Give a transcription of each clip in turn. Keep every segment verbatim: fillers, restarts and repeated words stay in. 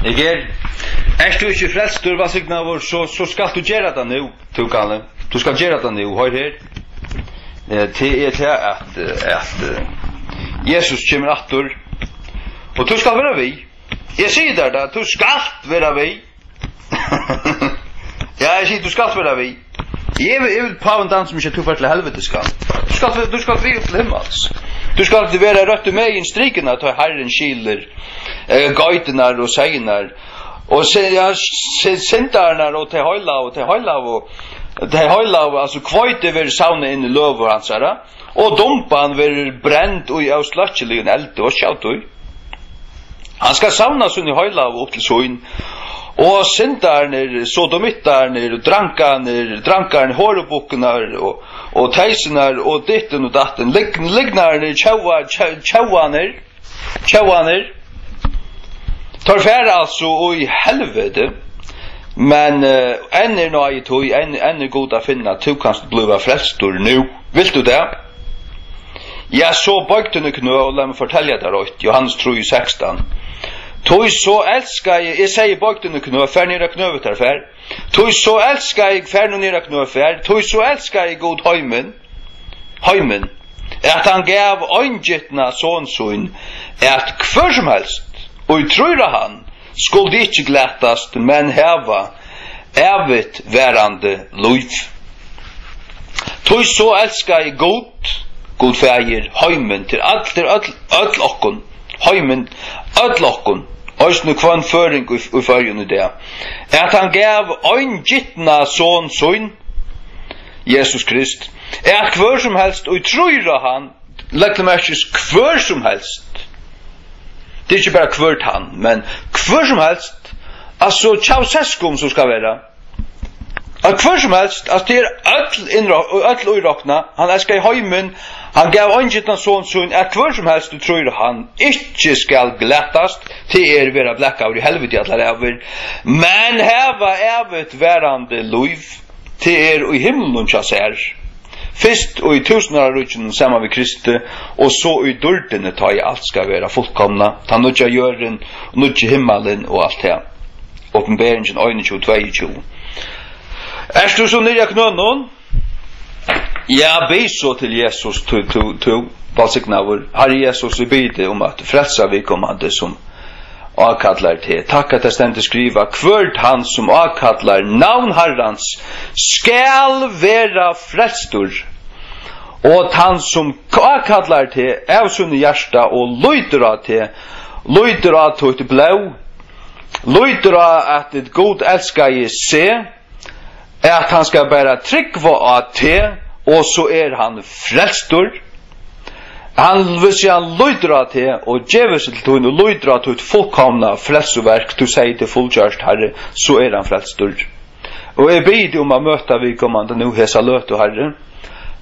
Eg er. Ert tú ikki frelstur, vælsignaður, so, so skalt tú gera tað nú, tú galli. Tú skalt gera tað nú, hoyr her. Eh, tað er tað at, eh, at, eh, Jesus kemur aftur. Og tú skalt vera við. Eg sigi tær tað, tú skalt vera við. Ja, eg sigi, tú skalt vera við. Eg vil, eg vil pávin dansa, um ikki tú fert til helvitis, skal. Tú skalt, tú skalt við upp til himmals. Tú skalt vera røttu megin strikuna, tá Harrin skilir, eh, geiturnar og seyðirnar. Og se-, ja, se-, syndararnar og tey heilagu, og tey heilagu, tey heilagu, altso, hveiti verður savnað inn í løgur hansara, og dumban verður brend í ósløkkiligum eldi, og sjá tú. Hann skal savna síni heilagu upp til sín, og syndararnir, sodomittarnir, og drangarnir, drangarnir, horubukkurnar, og, og teysurnar, og dittin og dattin, lygn-, lygnararnir, tjóva-, tjó-, tjóvarnir, tjóvarnir. Teir fara altso í helviti, men, eh, enn er náði tí, enn, enn er Gud at finna, tú kanst blíva frelstur nú. Vilt tú tað? Ja, so boygd tíni knø og lat meg fortelja tær eitt. Johannes trý sekstan. Tí so elskaði, eg sigi, boygd tíni knø, far niður á knø við tær, far. Tí so elskaði, far nú niður á knø, far. Tí so elskaði Gud heimin, heimin, at hann gav eingitna son sín, at hvør sum helst, ið trýr á hann, skuldi ikki glatast, men hava ævigt varandi lív. Tí so elskaði Gud, Gud Faðir, heimin til øll, til øll, øll okkum, heimin, øll okkum, eisini hvønn føroying í, í Føroyum í dag, at hann gav eingitna son sín, Jesus Krist, at hvør sum helst, ið trýr á hann, legg til merkis, hvør sum helst. Tað er ikki bara hvør tann, men hvør sum helst. Altso, Ceausescu, um so skal vera. At hvør sum helst, at tað er øll innrá-, øll íroknað, hann elskaði heimin, hann gav eingitna son sín, at hvør sum helst, ið trýr á hann, ikki skal glatast, tað er vera blakaður í helviti allar ævir, men hava ævigt varandi lív. Tað er í himlunum hjá sær. Fyrst í túsundáraríkinum saman við Kristi, og so í dýrdini, tá ið alt skal vera fullkomnað, tann nýggja jørðin, nýggi himmalin og alt tað. Opinberingin einogtjúgu, tveyogtjúgu. Ert tú so niðri á knøunum? Ja, bið so til Jesus, tú, tú, tú, vælsignaður. Harri Jesus, eg biði teg um at frelsa viðkomandi, sum ákallar teg. Takk at tað stendur skrivað: Hvør tann, sum ákallar navn Harrans, skal vera frelstur. Og tann, sum ákallar teg av sínum hjarta og lítur á teg, lítur á títt blóð, lítur á, at Gud elskaði seg, at hann skal bara trúgva á teg, og so er hann frelstur. Hann, hvis hann lítur á teg og gevur seg til tín og lítur á títt fullkomna frelsuverk, tú segði: Tað er fullgjørt, Harri, so er hann frelstur. Og eg biði teg um at møta viðkomandi nú hesa løtu, Harri.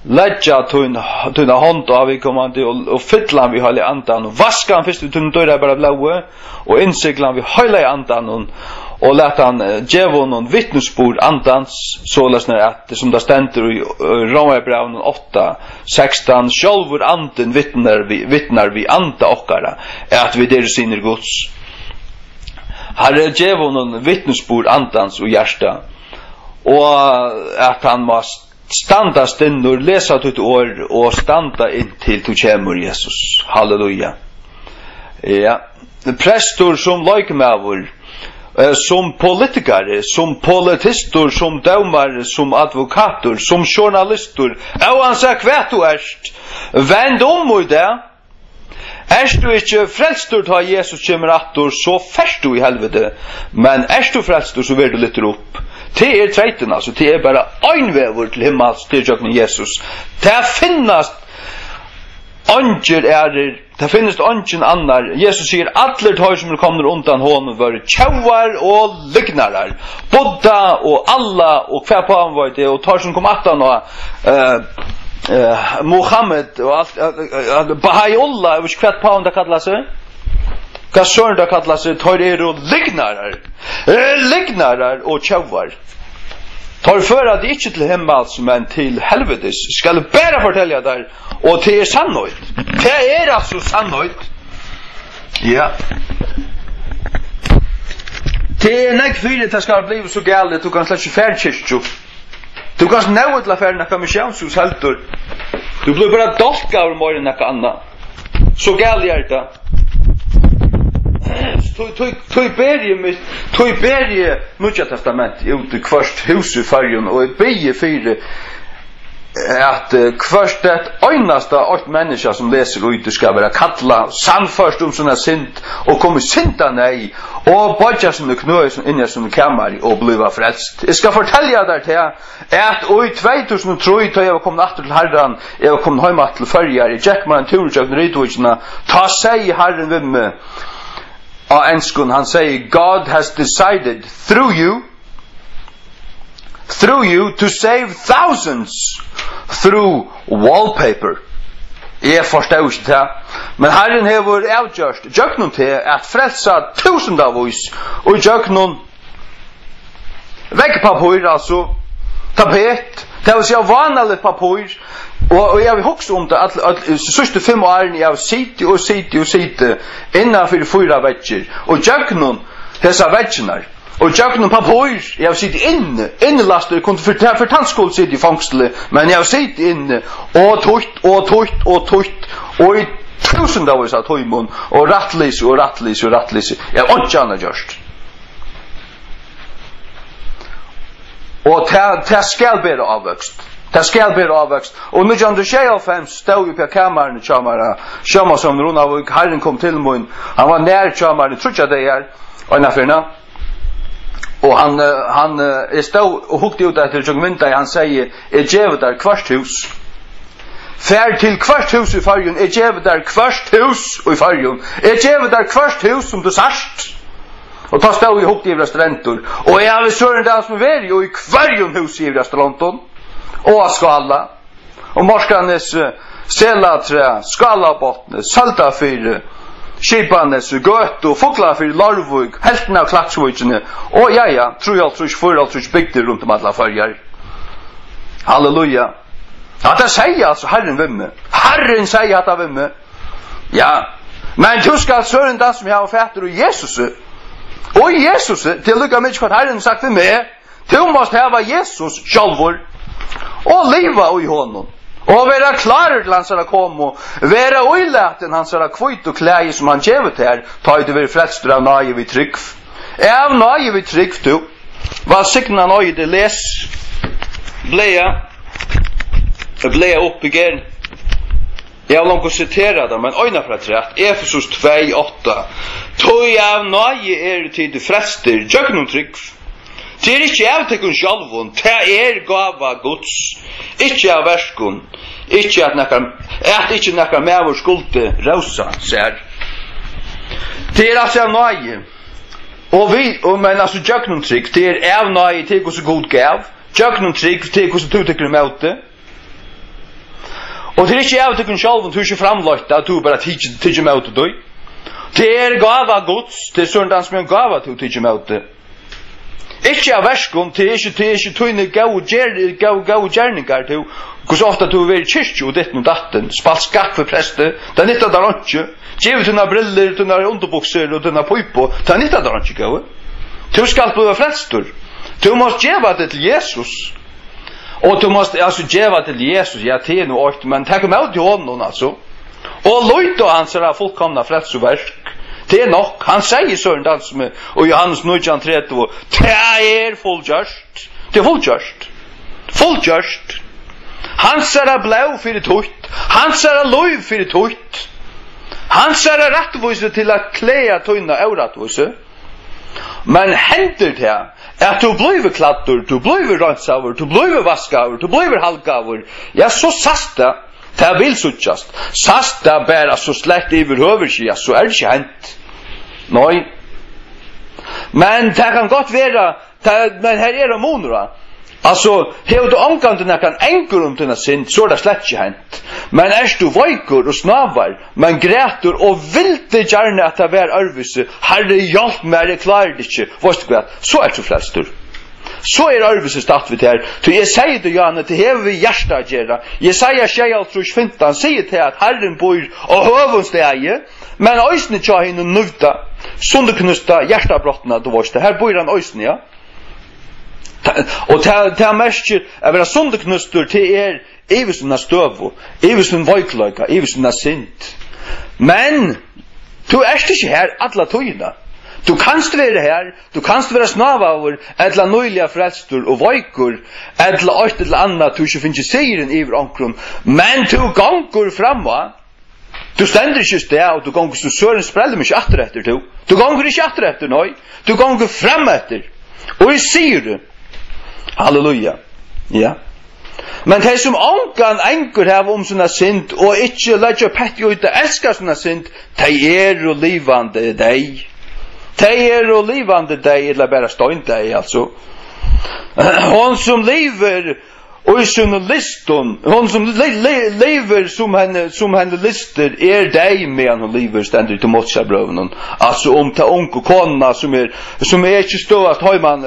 Leggja tín, tína hond á viðkomandi og, og fylla hann við Heilaga Andan og vaska hann fyrst við tínum dýrabara blóði og innsigla hann við Heilaga Andanum og lat hann, eh, geva honum vitnisburð Andans, soleiðis at, sum tað stendur í, eh, Rómarbrævinum átta sekstan: Sjálvur Andin vitnar við, vitnar við anda okkara, at vit eru synir Guds. Harri, gev honum vitnisburð Andans í hjarta, og at hann má standa stinnur, lesa títt orð og standa inntil tú kemur, Jesus. Halleluja. Ja. Prestur sum leikmaður, eh, sum politikari, sum politistur, sum dómari, sum advokatur, sum journalistur, óansæð hvat tú ert, vend um í dag. Ert tú ikki frelstur, tá Jesus kemur aftur, so fert tú í helviti. Men ert tú frelstur, so verður tú lyftur upp. Tað er treytin, altso. Tað er bara ein vegur til himmals, tað er gjøgnum Jesus. Tað finnast eingir aðrir, tað finnast eingin annar. Jesus sigur: Allir teir, sum eru komnir undan honum, vóru tjóvar og lygnarar. Buddha og Allah og hvat pávin veit eg, og teir, sum koma aftan á, eh, eh, Muhammed og alt, eh, eh, Baha'u'llah, eg veit ikki, hvat pávin tað kallar seg. Hvat søren tað kallar seg, teir eru lygnarar. Eh, lygnarar og tjóvar. Teir føra teg ikki til himmals, men til helvitis. Skal eg bara fortelja tær, og tað er sannheit. Tað er altso sannheit. Ja. Tað er nógv fyri, tað skal blíva so galið, tú kanst slett ikki fara í kirkju. Tú kanst nú illa fara í nakað missiónshús heldur. Tú blívur bara dálkaður meira enn nakað annað. So galið er tað. Tí, tí, tí beri eg mitt, tí beri eg Nýggja Testamentið út í hvørt hús í Føroyum, og eg biði fyri, at, eh, hvørt eitt einasta eitt menniskja, sum lesur í tí, skal vera kallað, sannført um sína synd og koma í syndaneyð og boyggja síni knø sum inni í sínum kamari og blíva frelst. Eg skal fortelja tær tað, at í tvey túsund og trý, tá eg var komin aftur til Harran, eg var komin heim aftur til Føroyar, eg gekk mær ein túr gjøgnum Rituvíkina, tá segði Harrin við meg á enskum, hann segði: "God has decided through you, through you to save thousands through wallpaper." Eg forstóð ikki tað, men Harrin hevur avgjørt gjøgnum teg at frelsa túsundavís og gjøgnum veggpappír, altso tapet, tað vil siga vánaligt pappír. Og, og eg havi hugsað um tað, at, at, at síðstu fimm árini eg havi sitið og sitið og sitið innan fyri fýra veggir og gjøgnum hesar veggirnar og gjøgnum pappír, eg havi sitið inni, innilæstur, eg kundi fyri, fyri tann skuld sitið í fongsli, men eg havi sitið inni og týtt og týtt og týtt og í túsundavís av tímum og rættlisið og rættlisið og rættlisið. Eg havi einki annað gjørt. Og tað, tað skal bera ávøkst. Tað skal bera ávøkst. Og nítjan hundrað og sjeyoghálvfems stóð eg uppi á kamarinum hjá mær, á sjómanshúsinum í Runavík. Harrin kom til mín. Hann var nær hjá mær í tríggjar dagar, eina ferðina. Og hann, eh, hann, eh, eg stóð og hugdi út eftir gjøgnum vindeygað, hann segði: "Eg gevi tær hvørt hús. Far til hvørt hús í Føroyum, eg gevi tær hvørt hús í Føroyum. Eg gevi tær hvørt hús sum tú sært." Og tá stóð eg og hugdi yvir á strendur. Og eg havi, Søren, tað sum verið í hvørjum húsi yvir á Strondum og á Skála og Morskranes, eh, Selatrað, Skálabotn, Søldarfjørður, Skipanes, Gøtu, Fuglafjørður, Leirvík, helvtina av Klaksvíkini, og ja, ja, trýoghálvtrýss, fýraoghálvtrýss bygdir runt um allar Føroyar. Halleluja. Hatta segði altso Harrin við meg. Harrin segði hatta við meg. Ja. Men tú skalt, Søren, tað sum hava fatur í Jesusi. Og í Jesusi, tað er líka mikið hvat Harrin hevur sagt við meg. Tú mást hava Jesus sjálvur og liva í honum og vera klárur til hansara komu, vera ílatin hansara hvítu klæði sum hann gevur tær, tá ið tú verður frelstur av náði við trúgv. Av náði við trúgv, tú. Vælsigna náði, tað les. Blaða. Blaða upp í ger. Eg havi longu siterað tað, men eina ferð afturat, Efesus tvey átta: "Tí av náði eru tit frelstir, gjøgnum trúgv. Tað er ikki av tykkum sjálvum, tað er gáva Guds, ikki av verkum, ikki at nakar, at ikki nakar maður skuldi rósa sær." Tað er altso av náði. Og vit, og, men altso, gjøgnum trúgv, tað er av náði, tað er hvussu Gud gav. Gjøgnum trúgv, tað er hvussu tú tekur ímóti. Og tað er ikki av tykkum sjálvum, tú er ikki framleitt, at tú bara tikið, tikið ímóti tí. Tað er gáva Guds, tað er Søren, tað sum er ein gáva, tú tikið ímóti. Ikki av verkum, tað er ikki, tað er ikki tíni góðu ger-, góðu, góðu gerningar, tú, hvussu ofta tú hevur verið í kirkju og ditten og datten, spælt skakk við presti, tað nyttar tær einki. Givið tínar brillur, tínar undirbuksur og tína pípu, tað nyttar tær einki, góði. Tú skalt blíva frelstur. Tú mást geva teg til Jesus. Og tú mást, altso, geva til Jesus, ja, tað er nú eitt, men tak ímóti honum, altso. Og lít á hansara fullkomna frelsuverk. Tað er nokk. Hann segði, Søren, tað sum er, og Jóhannes nítjan tretivu, tað er fullgjørt. Tað er fullgjørt. Fullgjørt. Hansara blóð fyri títt. Hansara lív fyri títt. Hansara rættvísi til at klæða tína órættvísi. Men hendir tað, at tú blívur klæddur, tú blívur reinsaður, tú blívur vaskaður, tú blívur halgaður, ja, so sæst tað, tað vil síggjast, sæst tað bara so slett yvirhøvur ikki, ja, so er tað ikki hent. Nei. Men tað kann gott vera, tað, men her er ein munur á. Altso, hevur tú ongantíð nakran angur um tína synd, so er tað slett ikki hent. Men ert tú veikur og snávar, men grætur og vildi gjarna, at tað var øðrvísi, Harri, hjálp mær, eg klári tað ikki, veitst tú hvat, so ert tú frelstur. So er øðrvísi statt við tær. Tí eg sigi tað, Johannes, tað hevur við hjarta at gera. Jesaja sjeyoghálvtrýss fimtan sigur tað, at Harrin býr á høgum staði, men eisini hjá hinum nívda, sundurknústa, hjartabrotna, tú veist, har býr hann eisini, ja. Ta-, og tað, tað merkir, at vera sundurknústur, tað er yvist um eina støðu, yvist um veikleika, yvist um eina synd. Men tú ert ikki har alla tíðina. Tú kanst vera har, tú kanst vera snávaður, ella nýliga frelstur og veikur, ella eitt ella annað, tú ikki fingið sigurin yvir onkrum, men tú gongur fram á. Tú stendur ikki í stað, og tú gongur sum Søren sprellir meg ikki aftur eftir, tú. Tú gongur ikki aftur eftir, nei. Tú gongur fram eftir. Og í sigri. Halleluja. Ja. Men tey, sum ongan angur hava um sína synd, og ikki leggja petti í tað, elska sína synd, tey eru livandi deyð. Tey eru livandi deyð, ella bara steindeyð, altso. Hon sum livir í sínum lystum, hon sum li-, li-, livir sum henni, sum henni lystir, er deyð meðan hon livir, stendur í Timoteusarbrøvunum. Altso um ta ungu konuna sum er, sum er ikki støðast heima,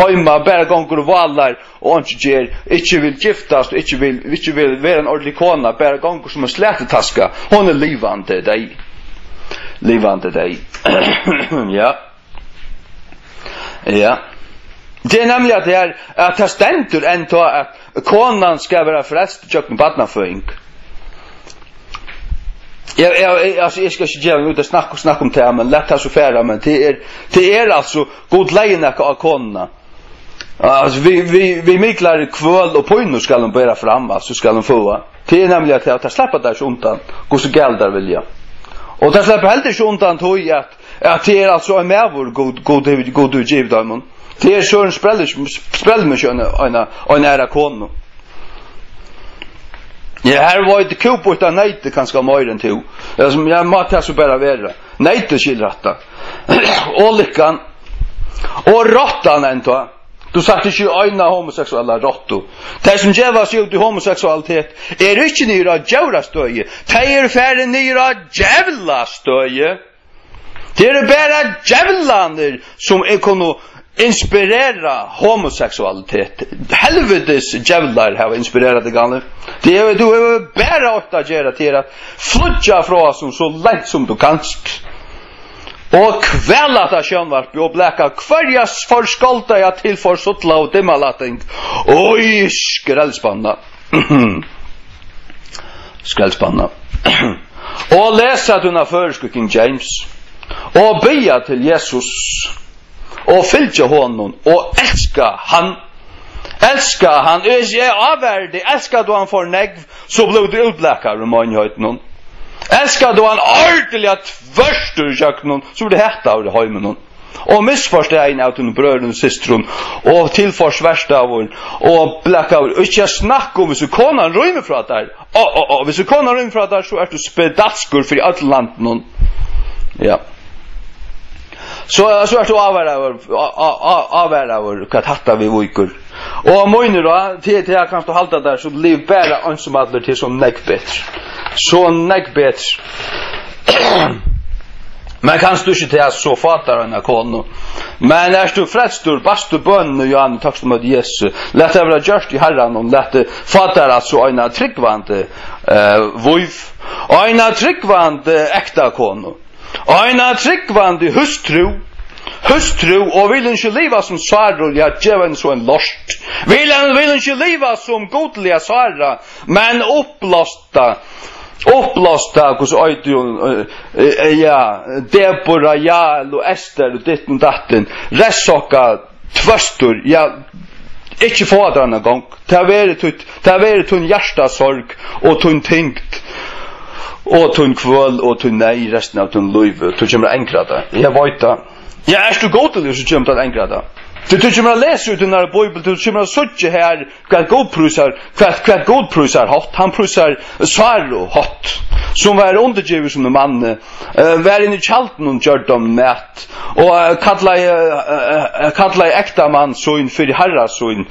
heima, bara gongur og válar og einki ger, ikki vil giftast, ikki vil, ikki vil vera ein ordentlig kona, bara gongur sum ein slætutaska. Hon er livandi deyð. Livandi deyð. Ja. Ja. Tað er nemliga at tað er, at tað stendur enntá, at konan skal vera frelst gjøgnum barnaføðing. Eg, eg, eg, altso, eg skal ikki geva meg út at snakka, snakka um tað, men lat tað so fara, men tað er, tað er altso, Gud legði nakað á konuna. Altso, við, við, við miklari kvøl og pínu skal hon bera fram, altso, skal hon føða. Tað er nemliga tað, at tað sleppa tær ikki undan, hvussu galið tær vilja. Og tær sleppa heldur ikki undan tí, at, at tað er altso ein maður, Gud, Gud hevur, Gud hevur givið teimum. Tað er Søren sprellir, sprellir meg ikki eina, eina, eina aðra konu. Ja, her veit kúbíta neytið kanska meira enn tú. Ja, sum, ja, má tað so bara vera. Neytið skilur hatta. Og likkan. Og rottan enntá. Tú sært ikki eina homoseksuella rottu. Tey, sum geva seg út í homoseksualitet, eru ikki niður á djórastøði. Tey eru farin niður á djevlastøði. Tað eru bara djevlarnir, sum er kunnu inspirera homoseksualitet. Helvitis djevlar hava inspirerað teg, gamli. Tað er, tú hevur bara eitt at gera, tað er at flýggja frá hasum so langt sum tú kanst. Og hvala tað sjónvarpið og blaka hvørja forskoldaða til forsudlaðu dimmalætting. Oj, skrellspanna. Skrellspanna. Og lesa tína føroysku King James. Og biðja til Jesus. Og fylgja honum. Og elska hann. Elska hann. Eg, eg ávari teg. Elskar tú hann for nógv, so blívur tú útblakaður í meinigheitini. Elskar tú hann ordiliga tvørtur ígjøgnum, so verður tú hataður í heiminum. Og misforstaðin av tínum brøðrum og systrum, og tilforst verstaður, og blakaður. Og ikki at snakka um, hvis konan rýmir frá tær. Ó, ó, ó, hvis konan rýmir frá tær, so ert tú spedalskur fyri øllum landinum. Ja. So, so ert tú ávaraður, á, á, á, ávaraður, hvat hatta við víkur. Og mínir á, til, til at kanst tú halda tær, so liv bara einsamallur, til so nógv betri. So nógv betri. Men kanst tú ikki tað, so fá tær eina konu. Men ert tú frelstur, baðst tú bønina, Johan, takk sum at Jesu. Lat tað vera gjørt í Harranum, lat tað fá tær altso eina trúgvandi, eh, víf. Eina trúgvandi ekta konu. Eina trúgvandi hustrú. Hustrú, og vil hon ikki liva sum Sárur, ja, gev henni so ein lort. Vil hon, vil hon ikki liva sum gudliga Sára, men uppblásta, uppblásta, hvussu eitur hon, eh, eh, ja, Debora, Jael og Ester og ditten og datten, restokka tvøstur, ja, ikki fáa tær eina gongd. Tað verður títt, tað verður tín hjartasorg og tín tyngd og tín kvøl og tín neyð restina av tínum lívi. Tú kemur at angra tað. Eg veit tað. Ja, ert tú gudiligur, so kemur tú at angra tað. Tí tú kemur at lesa út í nær Bíbel, tú kemur at síggja her, hvat Gud prísar, hvat, hvat Gud prísar hátt. Hann prísar Sáru hátt, sum var undirgivin sínum manni, eh, var inni í tjaldinum, gjørdi honum mat, og, eh, kallaði, eh, eh, kallaði ektamann sín fyri harra sín,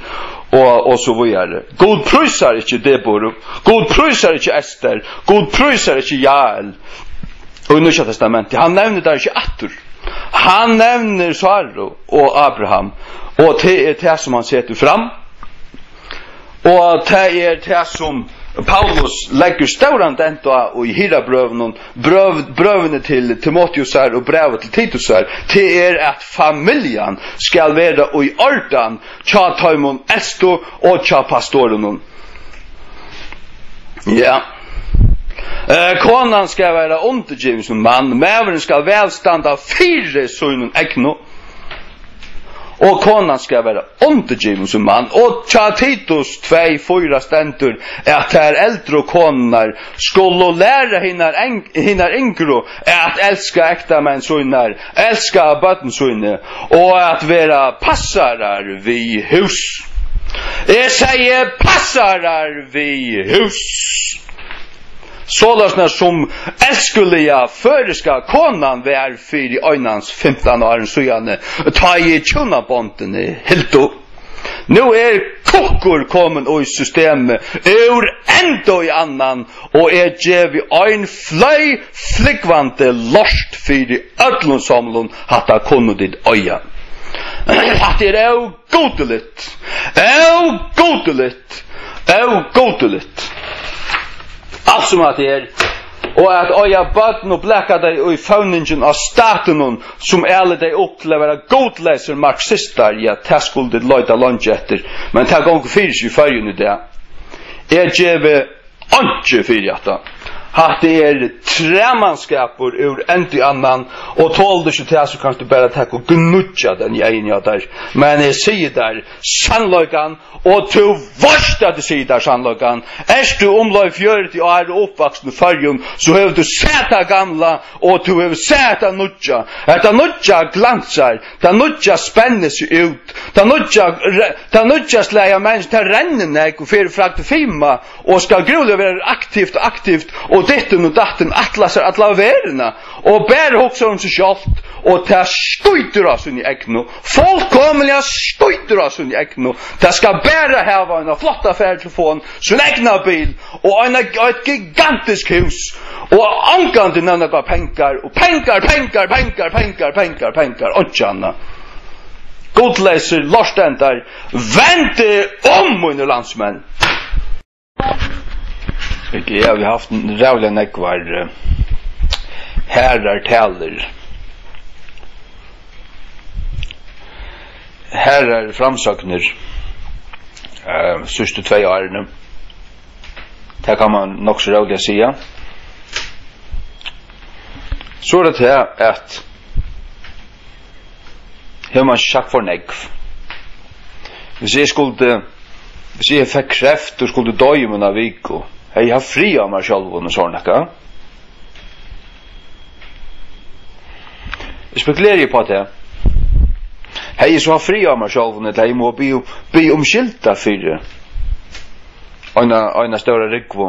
og, og so víðari. Gud prísar ikki Deboru, Gud prísar ikki Ester, Gud prísar ikki Jael í Nýggja Testamenti. Hann nevnir tær ikki aftur. Hann nevnir Sáru og Abraham, og tað er tað, sum hann setur fram. Og tað er tað, sum Paulus leggur stóran dent á í Hirabrøvunum, brøv-, brøvini til Timoteusar og brævið til Titusar. Tað er, at familjan skal vera í ordan hjá teimum elstu og hjá pastorunum. Ja. Eh, konan skal vera undirgivin sum mann, maðurin skal væl standa fyri sínum egnu, og konan skal vera undirgivin sum mann. Og hjá Titus tvey fýra stendur, at tær eldru konurnar skulu læra hinar eng-, hinar yngru at elska ektamenn sínar, elska børn síni og at vera passarar við hús. Eg sigi passarar við hús. Soleiðis sum elskuliga føroyska konan var fyri einans fimtan árum síðani, tá ið hjúnabondini hildu. Nú er kukkur komin í systemið úr enda í annan, og eg gevi ein fleyg flúgvandi lort fyri øllum somlum, hatta kunnu tit eiga. Hatta er ógudiligt, ógudiligt, ógudiligt. Alt sum hatta er, og at eiga børn og blaka tey í føvningin á statinum, sum ælir tey upp til at vera gudleysir marxistar, ja, tað skulu tit leita leingi eftir, men tað gongur fyri seg í Føroyum í dag. Eg gevi einki fyri hatta. Hatta er træmanskapur úr enda í annan, og tolir tú ikki tað, so kanst tú bara taka og gníggja tað í eyguni á tær. Men eg sigi tær sannleikan, og tú veitst, at eg sigi tær sannleikan. Ert tú umleið fjøruti ár og uppvaksin í Føroyum, so hevur tú sæð tað gamla, og tú hevur sæð tað nýggja. Hetta nýggja glansar, tað nýggja spennir seg út. Tað nýggja re-, tað nýggja slagið av menniskjum, tað rennur nógv og fer fragd og fima og skal grúliga vera aktivt og aktivt og dittin og dattin, ætla sær alla verðina og bara hugsa um seg sjálvt, og tað skítur á síni egnu, fullkomiliga skítur á síni egnu. Tað skal bara hava eina flotta fartelefon, sín egna bil og eina, eitt gigantiskt hús og ongantíð nevna hvat pengar og pengar, pengar, pengar, einki annað. Gudleysir lortendar, vendið um, mínir landsmenn. Eg havi havt ræðuliga nógvar, eh, harðar talur, harðar framsøgnir, eh, síðstu tvey árini. Tað kann man nokk so róliga siga. So er tað tað, at hevur man ikki sagt for nógv. Hvis eg skuldi, hvis eg fekk kreft og skuldi doyð um eina viku, hevði eg havt frið á mær sjálvum og sovorðið nakað? Eg spekuleri upp á tað. Hevði eg so havt frið á mær sjálvum, ella hevði eg mátt biðja, biðja umskylda fyri eina, eina stóra rúgvu?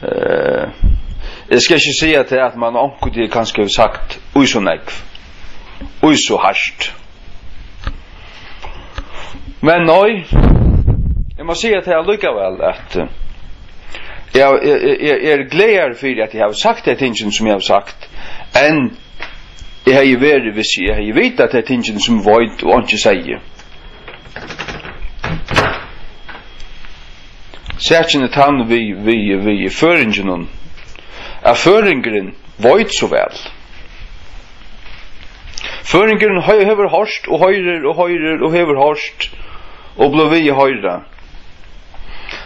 Eh, eg skal ikki siga tað, at man onkuntíð kanska hevur sagt í so nógv, í so hart. Men nei, eg má siga tað allíkavæl, at, eh, eg, eg, eg, eg eri glaður fyri, at eg havi sagt tey tingini, sum eg havi sagt, enn eg hevði verið, hvis eg hevði vitað tey tingini, sum eg veit og einki segði. Sakin er tann við, við, við føroyinginum, at føroyingurin veit so væl. Føroyingurin he-, hevur hoyrt og hoyrir og hoyrir og hevur hoyrt og blívur við at hoyra.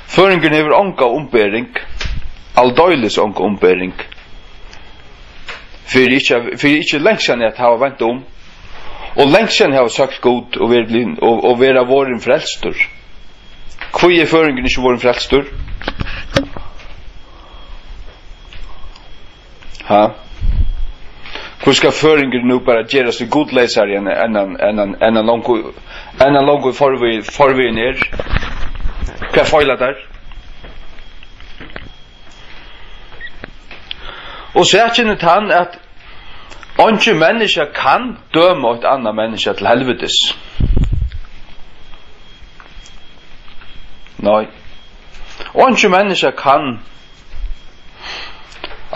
Føroyingurin hevur onga umbering, aldeilis onga umbering, fyri ikki at, fyri ikki langt síðan at hava vent um, og langt síðan hava søkt Gud og verið blivin, og, og vera vorðin frelstur. Hví er føroyingurin ikki vorðin frelstur? Ha? Hví skal føroyingurin nú bara gerast til gudleysari enn, enn hann, enn hann, enn hann longu, enn hann longu í forvegi-, forvegin er? Hvat feilar tær? Og sakin er tann, at einki menniskja kann døma eitt annað menniskja til helvitis. Nei. Og einki menniskja kann,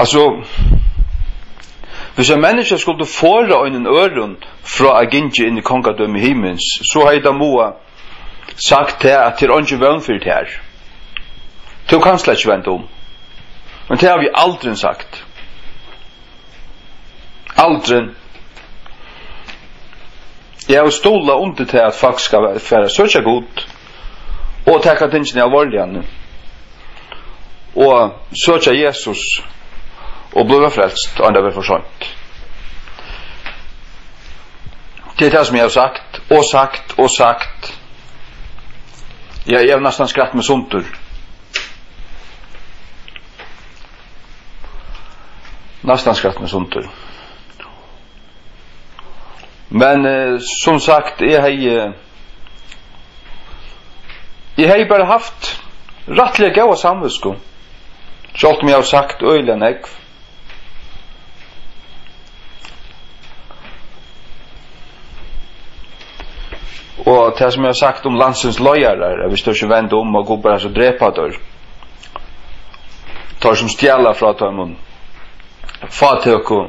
Altso, hvis ein menniskja skuldi forða einum øðrum frá at ganga inn í kongadømi himins, so hevði tað mátt sagt tað, at tað er eingin vón fyri tær. Tú kanst slett ikki venda um. Men tað havi eg aldrin sagt. Aldrin. Eg havi stuðlað undir tað, at fólk skal fara at søkja Gud og taka tingini alvorliga og søkja Jesus og bliva frelst, áðrenn tað verður for seint. Tað er tað, sum eg havi sagt og sagt og sagt. Ja, eg havi næstan skrætt meg sundur. Næstan skrætt meg sundur. Men, eh, sum sagt, eg hevði, eg hevði bara havt rættiliga góða samvitsku, sjálvt um eg havi sagt øgiliga nógv. Og tað, sum eg havi sagt um landsins leiðarar, at viss teir ikki venda um, má Gud bara so drepa teir. Teir, sum stjala frá teimum fátøku,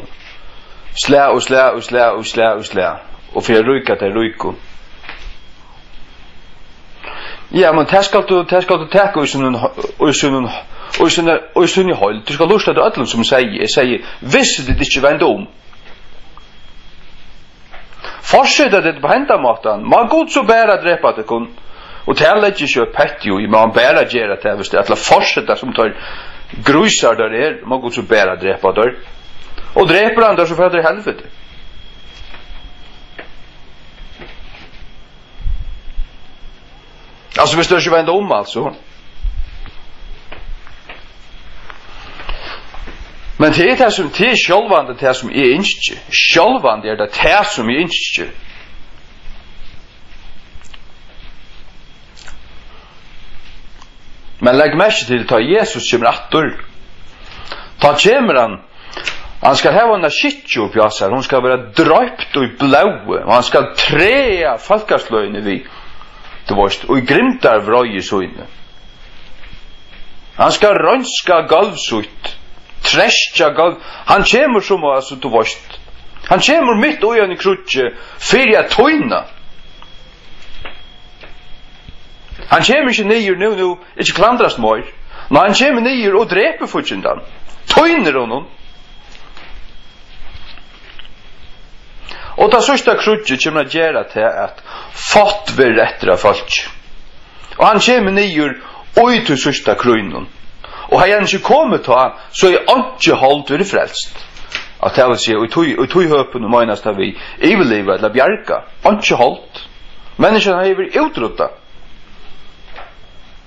slag og slag og slag og slag og slag, og fyri at ríka tey ríku. Ja, men tað skalt tú, tað skalt tú taka í sínum, í sínum, í síni, í síni heild. Tú skalt lurta til øllum, sum segði, eg segði, viss tit ikki venda um. Fortseta tit upp á henda mátan, má Gud so bara drepa tykkum. Og tað leggi eg ikki upp petti í, má hann bara gera tað, viss tey ætla at fortseta sum teir grísar teir eru, má Gud so bara drepa teir. Og drepur hann teir, so fara teir í helviti. Altso, viss teir ikki venda um, altso. Men tað er tað sum, tað er sjálvandi tað sum eg ynski. Sjálvandi er tað tað sum eg ynski. Men legg merki til, tá Jesus kemur aftur, tá kemur hann, hann skal hava eina skikkju uppi á sær, hon skal vera droypt í blóði, og hann skal træða fólkasløgini við, tú veist, í grimmdarvreiði síni. Hann skal reinska gólv sítt, treskja gólv. Hann kemur sum, altso, tú veist, hann kemur mitt í einum kríggi fyri at týna. Hann kemur ikki niður nú, nú, ikki klandrast meir. Nei, hann kemur niður og drepur fíggindan. Týnir honum. Og tað síðsta kríggið kemur at gera tað, at fátt verður eftir av fólki. Og hann kemur niður í tí síðsta krígnum. Og hevði hann ikki komið tá, so er einki hold verið frelst. At tað vil siga, í tí, í tí høpinum meinast tað við yvirliva ella bjarga. Einki hold. Menniskjan hevði verið útroydd.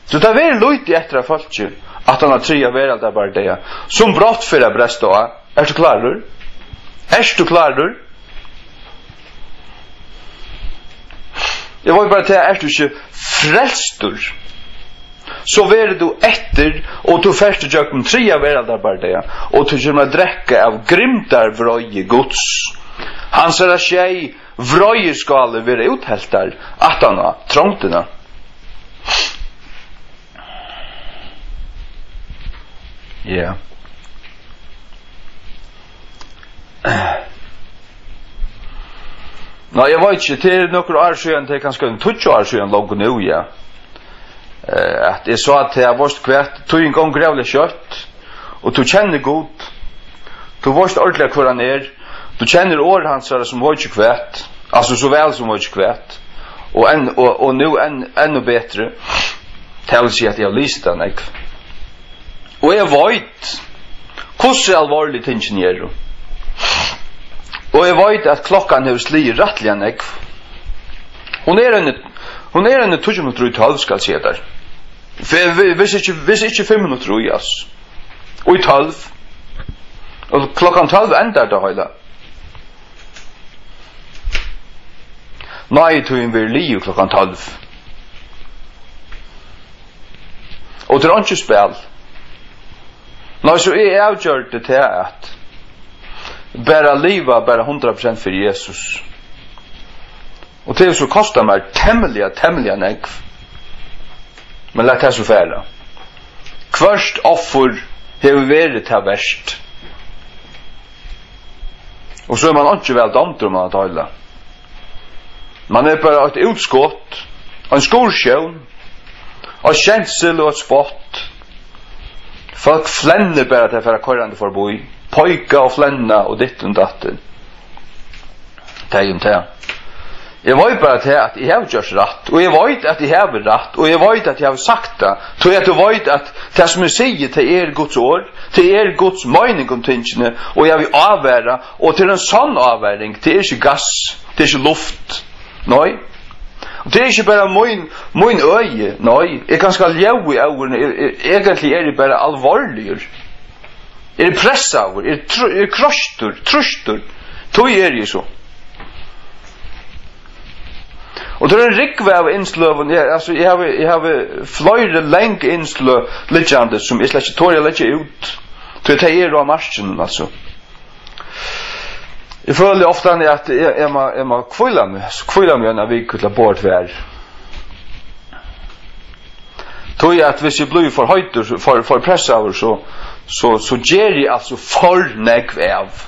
So tað verður lítið eftir av fólki, aftan á triðja veraldarbardaga, sum brátt fer at bresta á. Ert tú klárur? Ert tú klárur? Eg veit bara tað, ert tú ikki frelstur, so verður tú eftir, og tú fert ígjøgnum triðja veraldarbardaga, og tú kemur at drekka av grimmdarvreiði Guds. Hansara sjey vreiðiskálir verða útheltar aftan á trongdina. Ja. Nei, eg veit ikki, tað er nøkur ár síðan, tað er kanska ein tíggju ár síðan, longu nú, ja. Eh, at eg sá, at tað, veitst hvat, tíðin gongur ræðuliga skjótt, og tú kennir Gud, tú veitst ordiliga, hvør hann er, tú kennir orð hansara sum veit ikki hvat, altso, so væl sum veit ikki hvat, og enn, og, og nú enn, enn betri, tað vil siga, at eg havi lisið tað nógv. Og eg veit, hvussu alvorlig tingini eru. Og eg veit, at klokkan hevur sligið rættiliga nógv. Hon er eini, hon er eini tíggju minuttir í tólv, skal eg siga tær. Vi-, vi-, hvis ikki, hvis ikki fimm minuttir í, altso. Og í tólv. Og klokkan tólv endar tað heila. Náðitíðin verður liðug klokkan tólv. Og tað er einki spæl. Nei, so eg avgjørdi tað at bara liva bara hundrað prosent fyri Jesus. Og tað hevur so kostað mær temmiliga, temmiliga nógv. Men lat tað so fara. Hvørt offur hevur verið tað vert. Og so er mann einki væl dámdur, um mann at deila. Mann er bara eitt útskot, ein skurðsjón, eitt skensel og eitt spott. Fólk flennir bara, at tey fara koyrandi forbí, peika og flenna og ditt og datt. Tey um tað. Eg veit bara tað, at eg havi gjørt rætt, og eg veit, at eg havi rætt, og eg veit, at eg havi sagt tað, tí at eg veit, at tað, sum eg sigi, tað er Guds orð, tað er Guds meining um tingini, og eg havi ávara, og tað er ein sonn ávaring, tað er ikki gass, tað er ikki luft, nei, og tað er ikki bara mín, mín øði, nei, eg kanska ljóði í óðini, eg, eg, eigentliga eri eg bara alvorligur. Eri pressaður, eri tr-, eri kroystur, trýstur, tí eri eg so. Og tað er ein rúgva av innsløgum, eg, altso, eg havi, eg havi fleiri long innsløg liggjandi, sum eg slett ikki tori at leggja út, tí tey eru á markinum, altso. Eg føli ofta, at eg, eg má, eg má hvíla meg, hvíla meg eina viku til at boða tvær. Tí at viss eg blívi for heitur, for, for pressaður, so, so, so geri eg altso for nógv av.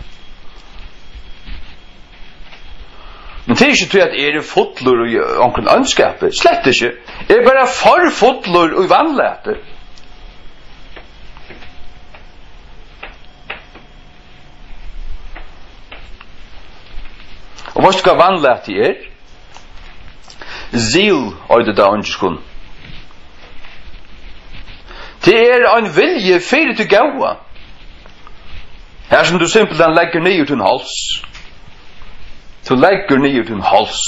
Men tað er ikki tí, at eg eri fullur í onkrum óndskapi. Slett ikki. Eg eri bara for fullur í vanlæti. Og veitst tú, hvat vanlæti er? Zeal eitur tað á enskum. Tað er ein vilji fyri tí góða. Har sum tú simpelthen leggur niður tín háls. Tú leggur niður tín háls.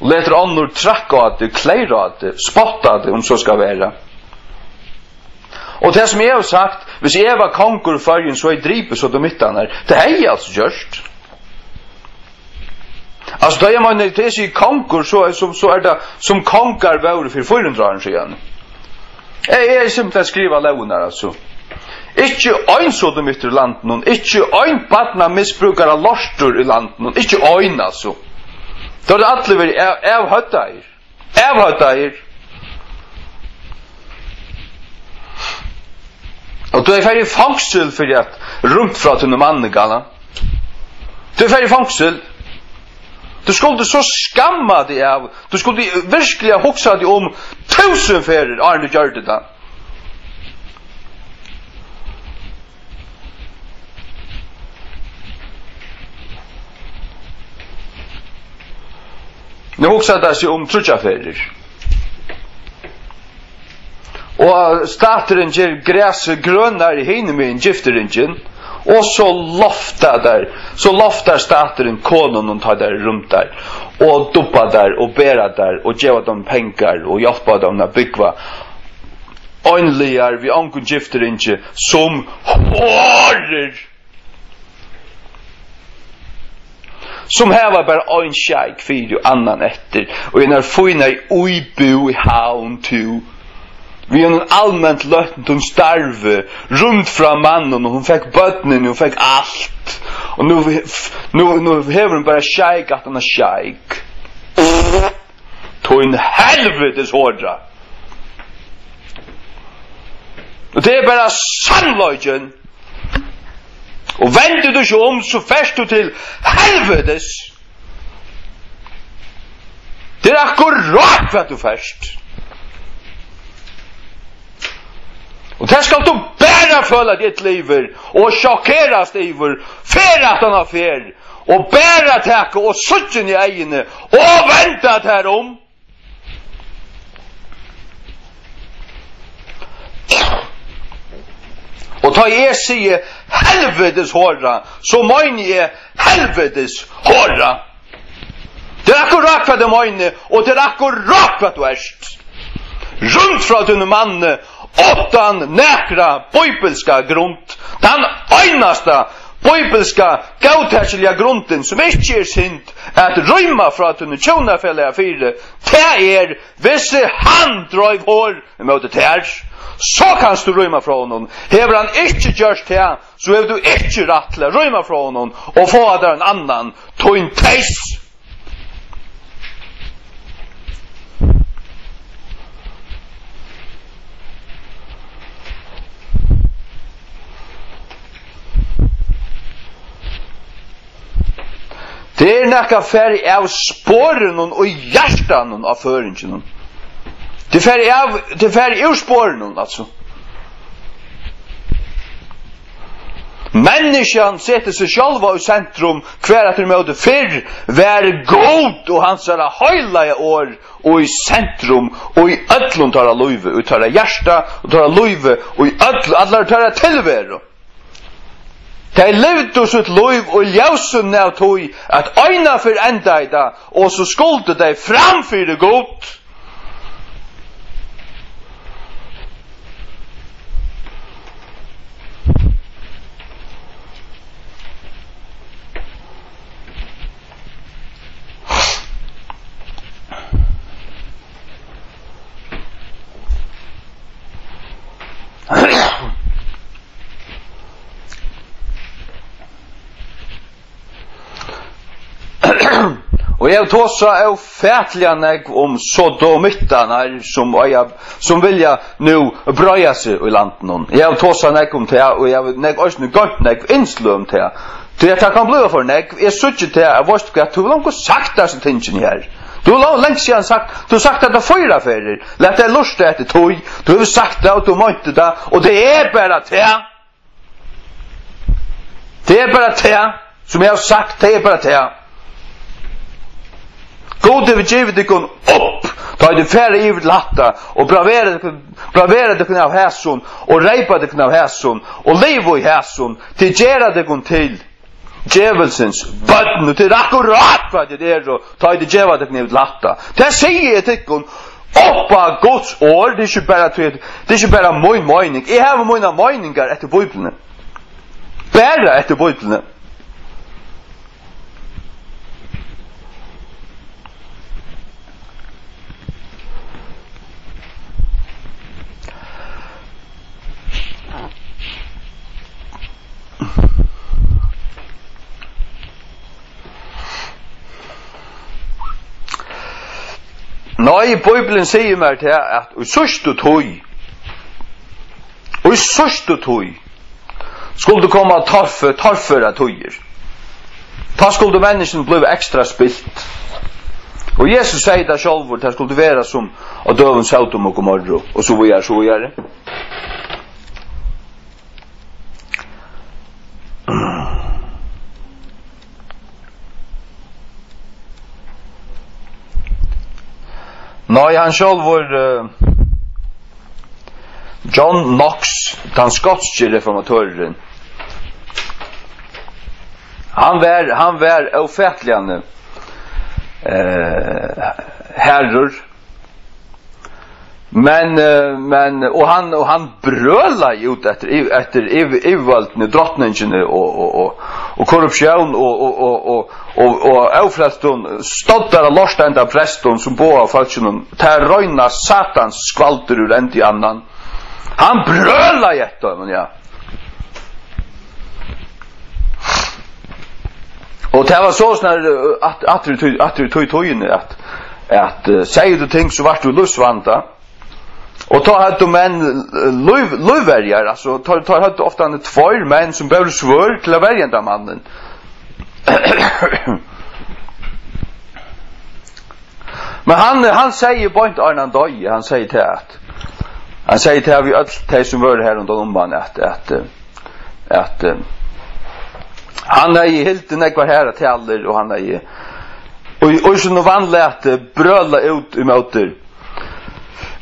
Og letur onnur trakka á teg, kleyra á teg, spotta á teg, um so skal vera. Og tað sum eg havi sagt, viss eg var kongur í Føroyum, so hevði eg dripið sodomittarnar. Tað hevði eg altso gjørt. Altso, tá eg meini, tá eg sigi kongur, so, so, so er tað, sum kongar vóru fyri fýra hundrað árum síðan. Eg, eg hevði simpelthen skrivað lógirnar, altso. Ikki ein sodomittur í landinum, ikki ein barnamisbrúkaralortur í landinum, ikki ein, altso. Teir høvdu allir verið av-, avhøvdaðir. Avhøvdaðir. Og tú hevði farið í fongsul fyri at rýmt frá tínum manni, gala. Tú hevði farið í fongsul. Tú skuldi so skamma teg av. Tú skuldi virkuliga hugsa teg um túsund ferðir, áðrenn tú gjørdi tað. Nú hugsar tað seg um tríggjar ferðir. Og staturin ger grasið grønari hinumegin gifturingin, og so lofta tær, so loftar staturin konunum, tá tær eru rýmdar, og dubba tær, og bera tær, og geva teimum pengar, og hjálpa teimum at búgva einligar við ongum gifturingi sum horur, sum hava bara ein sjeik fyri og annan eftir, og í einari fínari íbúð í Havn, tú, við einum alment løttum starvi, rýmd frá manninum, hon fekk børnini, hón fekk alt, og nú, nú, nú hevur hon bara sjeik aftan á sjeik. Tín helvitis hora. Og tað er bara sannleikin. Og vendir tú ikki um, so fert tú til helvitis. Tað er akkurát, hvat tú fert. Og tað skalt tú bara føla teg illa yvir og sjokkerast yvir, ferð aftan á ferð, og bara taka og síggja inn í eyguni og venda tær um. Og tá eg sigi helvitis hora, so meini eg helvitis hora. Tað er akkurát, hvat eg meini, og tað er akkurát, hvat tú ert. Rýmd frá tínum manni uttan nakra bíbilska grund. Tann einasta bíbilska góðtakiliga grundin, sum ikki er synd at rýma frá tínum hjúnafelaga fyri, tað er, viss hann dreiv hor ímóti tær, so kanst tú rýma frá honum. Hevur hann ikki gjørt tað, so hevur tú ikki rætt til at rýma frá honum og fáa tær ein annan, tín teys. Er nakað farið av sporunum í hjartanum á føroyinginum? Tað er farið av, tað er farið úr sporunum, altso. Menniskjan setir seg sjálva í sentrum, hvar aftur ímóti fyrr var Gud og hansara heilaga orð í sentrum í øllum teirra lívi, í teirra hjarta og teirra lívi, í øll, allar teirra tilveru. Tey livdu sítt lív í ljósinum av tí, at einaferð endaði tað, og so skuldu tey fram fyri Gud. Og eg havi tosað ófatiliga nógv um sodomittarnar, sum eiga, sum vilja nú breiða seg í landinum. Eg havi tosað nógv um tað, og eg havi nógv, eisini goymt nógv innsløg um tað. Tí at tað kann blíva for nógv. Eg síggi tað, at, veitst tú hvat, tú hevur longu sagt hasi tingini her. Tú hevur longu langt síðan sagt, tú hevur sagt hetta fýra ferðir. Lat tey lurta eftir tí. Tú hevur sagt tað, og tú meinti tað, og tað er bara tað. Tað er bara tað, sum eg havi sagt, tað er bara tað. Gud hevur givið tykkum upp, tá ið tit fara yvir til hatta, og bravera tykkum, bravera tykkum av hasum, og reypa tykkum av hasum, og liva í hasum, tit gera tykkum til djevulsins børn, og tað er akkurát hvat tit eru, tá ið tit geva tykkum yvir til hatta. Tað sigi eg tykkum, upp á Guds orð, tað er ikki bara tí, tað er ikki bara mín meining. Eg havi mínar meiningar eftir Bíbliuni. Bara eftir Bíbliuni. Nei, Bíblian sigur mær tað, at í síðstu tíð, í síðstu tíð, skuldu koma torfø-, torførar tíðir. Tá skuldu menniskjuni blíva ekstra spilt. Og Jesus segði tað sjálvur, tað skuldi vera sum á døgum Sódom og Gomorru, og so víðari, so víðari. Nei, hann sjálvur, eh, John Knox, tann skotski reformatørurin, hann var, hann var ófatiliga, eh, harður. Men, eh, men, og hann, og hann brølaði út eftir, eftir yv-, yvirvøldini, drotningini og, og, og, og korruptión og, og, og, og, og, og ófrelstum, stoddara lortenda prestum sum boða fólkinum tað reina satans skvaldur úr endi í annan. Hann brølaði eftir teimum, ja. Og tað var so snar, eh, at, aftur í tí, aftur í tí tíðini, at, at, eh, segði tú ting, so vart tú í lívsvanda. Og tá høvdu menn, eh, lív-, lívverjar, altso, teir, teir høvdu ofta tveir menn sum bóru svørð til at verja hendan mannin. Men hann, hann segði beint áðrenn hann doyði, hann segði tað at, hann segði tað við øll tey sum vóru har rundan um hann, at, at, eh, at, eh, hann hevði hildið nógvar harðar talur, og hann hevði í, í sínum vanlæti brølað út ímóti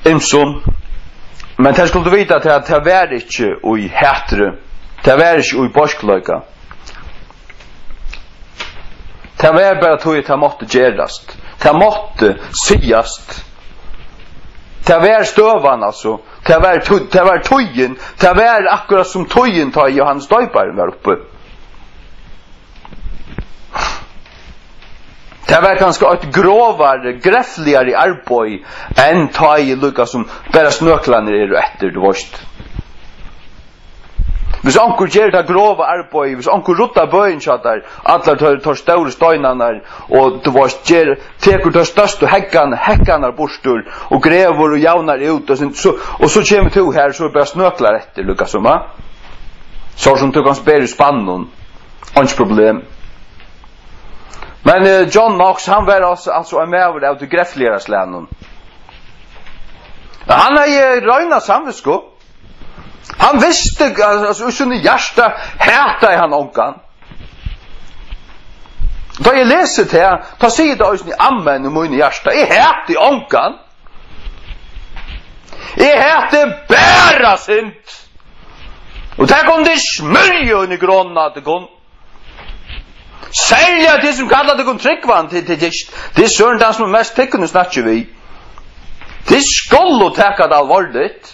ymsum, men tey skuldu vita, at tað, tað var ikki í hatri, tað var ikki í beiskleika. Tað var bara tí, at tað mátti gerast. Tað mátti sigast. Tað var støðan, altso. Tað var tí-, tað var tíðin. Tað var akkurát sum tíðin, tá Jóhannes Doyparin var uppi. Tað var kanska eitt grovari, grefligari arbeiði enn tá ið líka sum bara snøklarnir eru eftir, tú veitst. Hvis onkur ger tað grova arbeiðið, hvis onkur ruddar bøin hjá tær, allar teir, teir stóru steinarnar, og tú veitst, ger, tekur teir størstu heggan-, hekkarnar burtur, og grevur og javnar út, og so, so, og so kemur tú her, so er bara snøklar eftir, líka sum, ha? So sum tú kanst bera í spannum, einki problem. Men, eh, John Knox, hann var altso, altso ein maður av tí grefligara slagnum. Hann hevði reina samvitsku. Hann visti, altso, í sínum hjarta hataði hann ongan. Tá eg lesi tað, tá sigur tað eisini amen í mínum hjarta. Eg hati ongan. Eg hati bara synd. Og tað kunnu tit smyrja inn í grønina, tað kunnu. Serliga tit sum kalla tykkum trúgvandi, tit, tit, tit, tit søren tann sum er mest tykkum snakki við. Tit skulu taka tað alvorligt.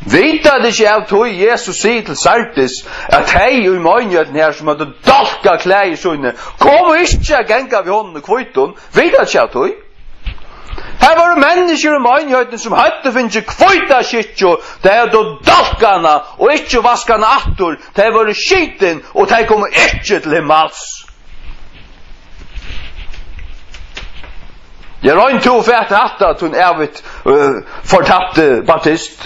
Vita tit ikki av tí, Jesus sigur til Sardis, at tey í meinigheitini her, sum høvdu dálkað klæðir síni, komu ikki at ganga við honum í hvítum? Vita tit ikki av tí? Her vóru menniskjur í meinigheitini, sum høvdu fingið hvíta skikku, tey høvdu dálkað hana og ikki vaskað hana aftur, tey vóru skitin og tey komu ikki til himmals. Ja, royn tú at fata hatta, tín ævigt, øh, fortapti baptist,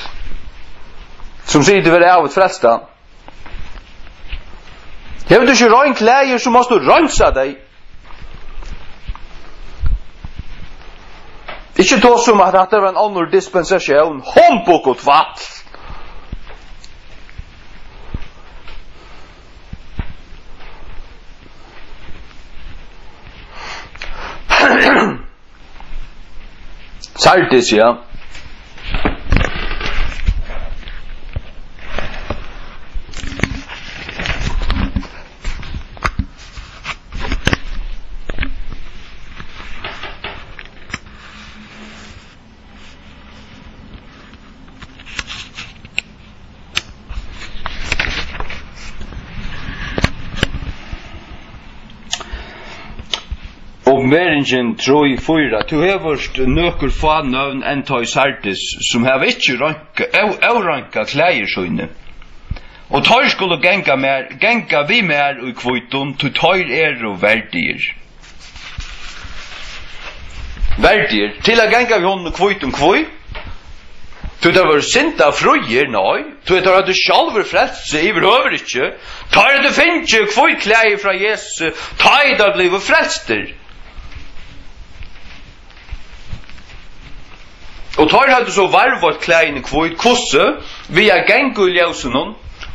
sum sigur tú vera ævigt frelsta. Hevur tú ikki rein klæðir, so mást tú reinsa tey. Ikki tosa um, at hatta var ein onnur dispensatión. Humbug og tvætl. Sardis, ja. Opinberingin trý fýra. Tú hevur nøkur fá nøvn enntá í Sardis, sum hava ikki reinka-, ó-, óreinkað klæðir síni. Og teir skulu ganga mær, ganga við mær í hvítum, tí teir eru verdigir. Verdigir til at ganga við honum í hvítum. Hví? Tí teir vóru syndafríir? Nei, tí teir høvdu sjálvir frelst seg yvirhøvur ikki. Teir høvdu fingið hvít klæði frá Jesusi, tá ið teir blivu frelstir. Og teir høvdu so varðveitt klæðini hvít. Hvussu? Við at ganga í ljósinum,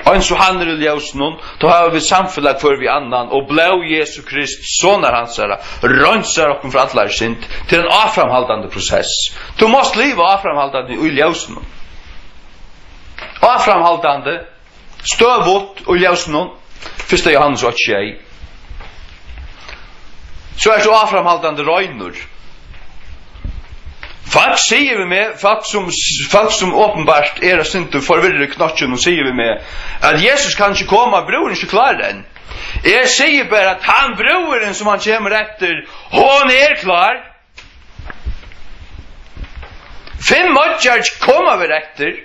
eins og hann er í ljósinum, tá hava vit samfelag hvør við annan, og blóð Jesu Krist, Sonar hansara, reinsar okkum frá allari synd. Tað er ein áframhaldandi prosess. Tú mást liva áframhaldandi í ljósinum. Áframhaldandi, støðugt í ljósinum. Fyrsta Jóhannes eitt sjey. So ert tú áframhaldandi reinur. Fólk siga við meg, fólk sum, fólk sum openbart er eitt sindur forvirrað í knøttin og siga við meg, at Jesus kann ikki koma, brúðurin er ikki klár enn. Eg sigi bara, at tann brúðurin, sum hann kemur eftir, hon er klár. Fimm oyggjar koma vit eftir.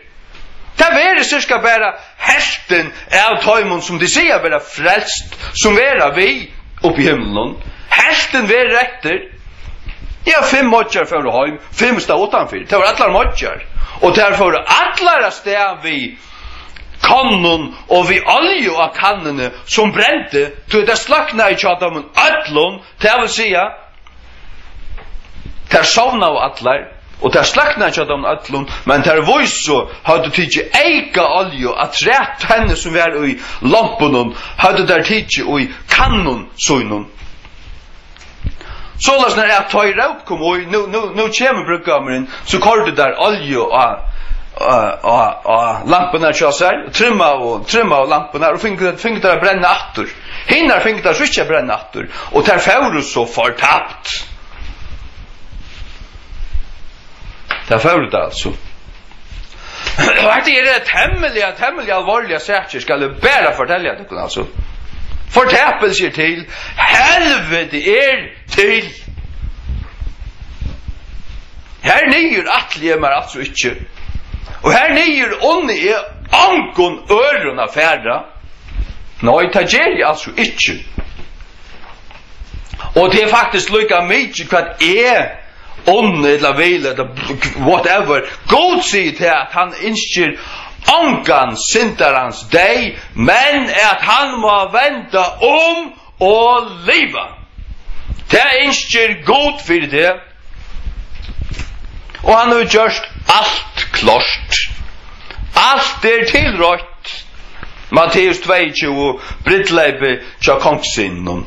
Tað verður cirka bara helvtin av teimum, sum tit siga vera frelst, sum verða við uppi í himlunum. Helvtin verður eftir. Ja, fimm oyggjar fóru heim, fimm stóðu uttanfyri. Tað vóru allar oyggjar. Og tær fóru allar avstað við kannum og við olju á kannuni, sum brendi, tí tað sløknaði hjá teimum øllum. Tað vil siga, tær sovnaðu allar, og tað sløknaði hjá teimum øllum, men tær vísu høvdu tikið eyka olju afturat henni, sum var í lompunum, høvdu tær tikið í kannum sínum. Soleiðis, nær at tá ið róp kom í, nú, nú, nú kemur brúðgómurin, so koyrdu tær olju á, á, á, á lampurnar hjá sær, og trimmaðu, trimmaðu lampurnar, og fingu, fingu tær at brenna aftur. Hinar fingu tær so ikki at brenna aftur, og tær fóru so fortapt. Tær fóru tað, altso. Og hetta er temmiliga, temmiliga alvorliga sakir, skal eg bara fortelja tykkum, altso. Fortapilsi er til, helviti er til. Her niður ætli eg mær altso ikki. Og her niður unni eg ongum øðrum at fara. Nei, tað geri eg altso ikki. Og tað er faktiskt líka mikið, hvat eg unni ella vil, ella whatever. Gud sigur til, at hann ynskir ongan syndarans deyð, men at hann má venda um og liva. Tað ynskir Gud fyri teg. Og hann hevur gjørt alt klárt. Alt er tilreitt. Matteus tveyogtjúgu, brúdleypið hjá kongssyninum.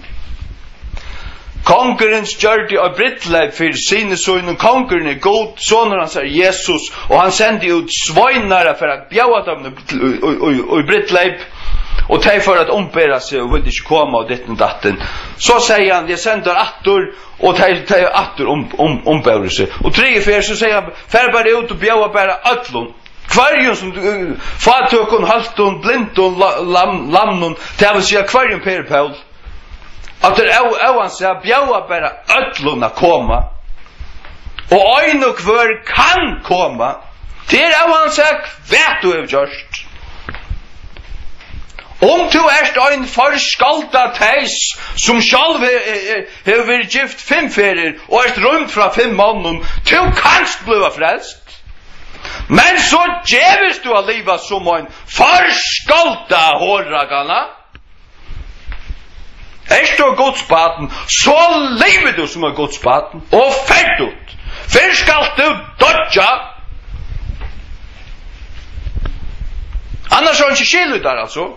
Kongurin gjørdi eitt brúdleyp fyri syni sínum. Kongurin er Gud, sonur hans er Jesus, og hann sendi út sveinar at fara at bjóða teimum í, í, í, í brúdleyp, og tey fóru at umbera seg og vildu ikki koma og ditten og datten. So segði hann: "Eg sendi teir aftur," og tey, tey aftur um, um, umbóru seg. Og triðju ferð, so segði hann: "Far bara út og bjóða bara øllum. Hvørjum sum, uh, fátøkum, høltum, blindum, la-, lam-, lamnum, tað vil siga, hvørjum Per Pól." At tað er ó-, óansæð, bjóða bara øllum at koma. Og ein og hvør kann koma. Tað er óansæð, hvat tú hevur gjørt. Um tú ert ein forskáldað teys, sum sjálv he-, he-, he-, hevur verið gift fimm ferðir og ert rýmd frá fimm monnum, tú kanst blíva frelst. Men so gevist tú at liva sum ein forskáldað hora, gana. Ert tú Guds barn, so livir tú sum eitt Guds barn, og ferdigt. Fyrr skalt tú doyggja. Annars er einki skil í tær, altso.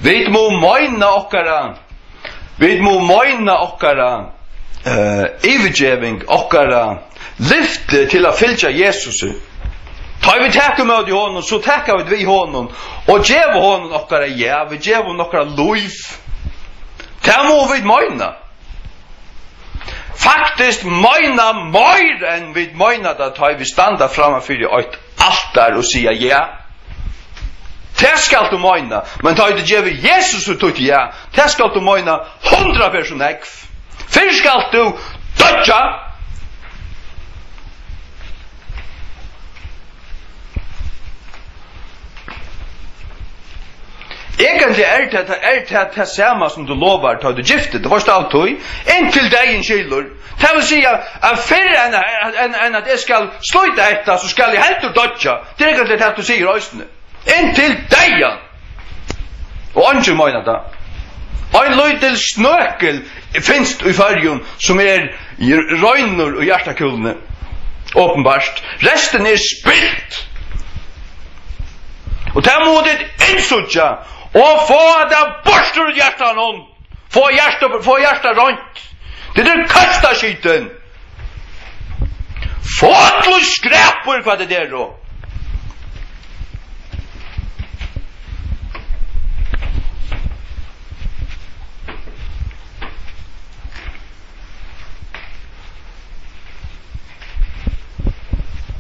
Vit mugu meina okkara, vit mugu meina okkara, eh, yvirgeving, okkara lyfti til at fylgja Jesusi. Tá vit taka ímóti honum, so taka vit við honum og geva honum okkara ja, vit geva honum okkara lív. Tað mugu vit meina. Faktiskt meina meir enn vit meina tað, tá vit standa framman fyri eitt altar og siga ja. Tað skalt tú meina, men tá ið tú gevur Jesus títt ja, tað skalt tú meina hundrað ferð so nógv. Fyrr skalt tú doyggja. Eigentliga er tað, tað er tað, tað sama sum tú lovar, tá tú giftir. Tú veitst av tí, inntil deyðin skilur. Tað vil siga, at fyrr enn, enn, enn at eg skal slíta hetta, so skal eg heldur doyggja. Tað er eigentliga tað, tú sigur eisini. Inntil deyðan. Og eingin meinar tað. Ein lítil snøkul finst í Føroyum, sum er reinur í hjartakúluni, openbart. Restin er spilt. Og tað mugu tit innsíggja og fáa tað burtur úr hjartanum. Fáa hjarta, fáa hjartað reint. Tit eru køstaskitin. Fáa til skrapur, hvat tit eru.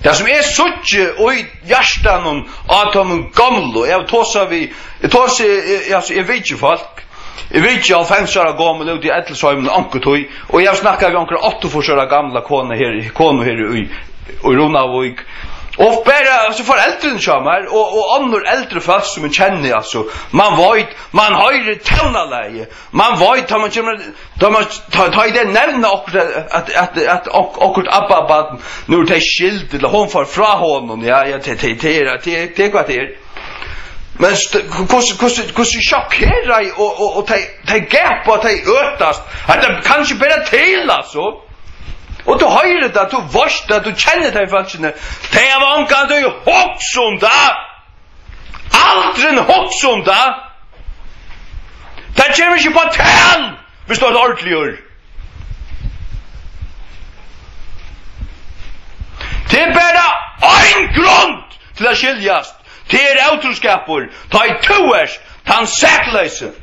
Tað, sum eg síggi í hjartanum á teimum gomlu, eg havi tosað við, eg tosi, eg, eg, altso, eg vitji fólk, eg vitji hálvfems ára gomul úti í ellisheimum onkuntíð, og eg havi snakkað við onkra áttaogfýrs ára gamla konu her, konu her í, í Runavík. Og bara, altso, foreldrini hjá mær og, og onnur eldri fólk sum eg kenni, altso, man veit, man hoyrir tónalagið, man veit, tá man kemur, tá man, tá, tá ið tey nevna okkurt, at, at, at ok-, okkurt abbabarn, nú eru tey skild, ella hon fór frá honum, ja, ja, tey, tey, tey er, tey, tey, hvat tey er. Men st-, hvussu, hvussu, hvussu sjokkerað og, og, og tey, tey gapa, tey øtast. Hetta kann ikki bera til, altso. Og tú hoyrir tað, tú veitst tað, tú kennir tey fólkini. Tey hava ongantíð hugsað um tað. Aldrin hugsa um tað. Tað kemur ikki upp á tal, viss tú ert ordiligur. Tað er bara ein grund til at skiljast. Tað er ótrúskapur, tá ið tú ert tann sakleysi.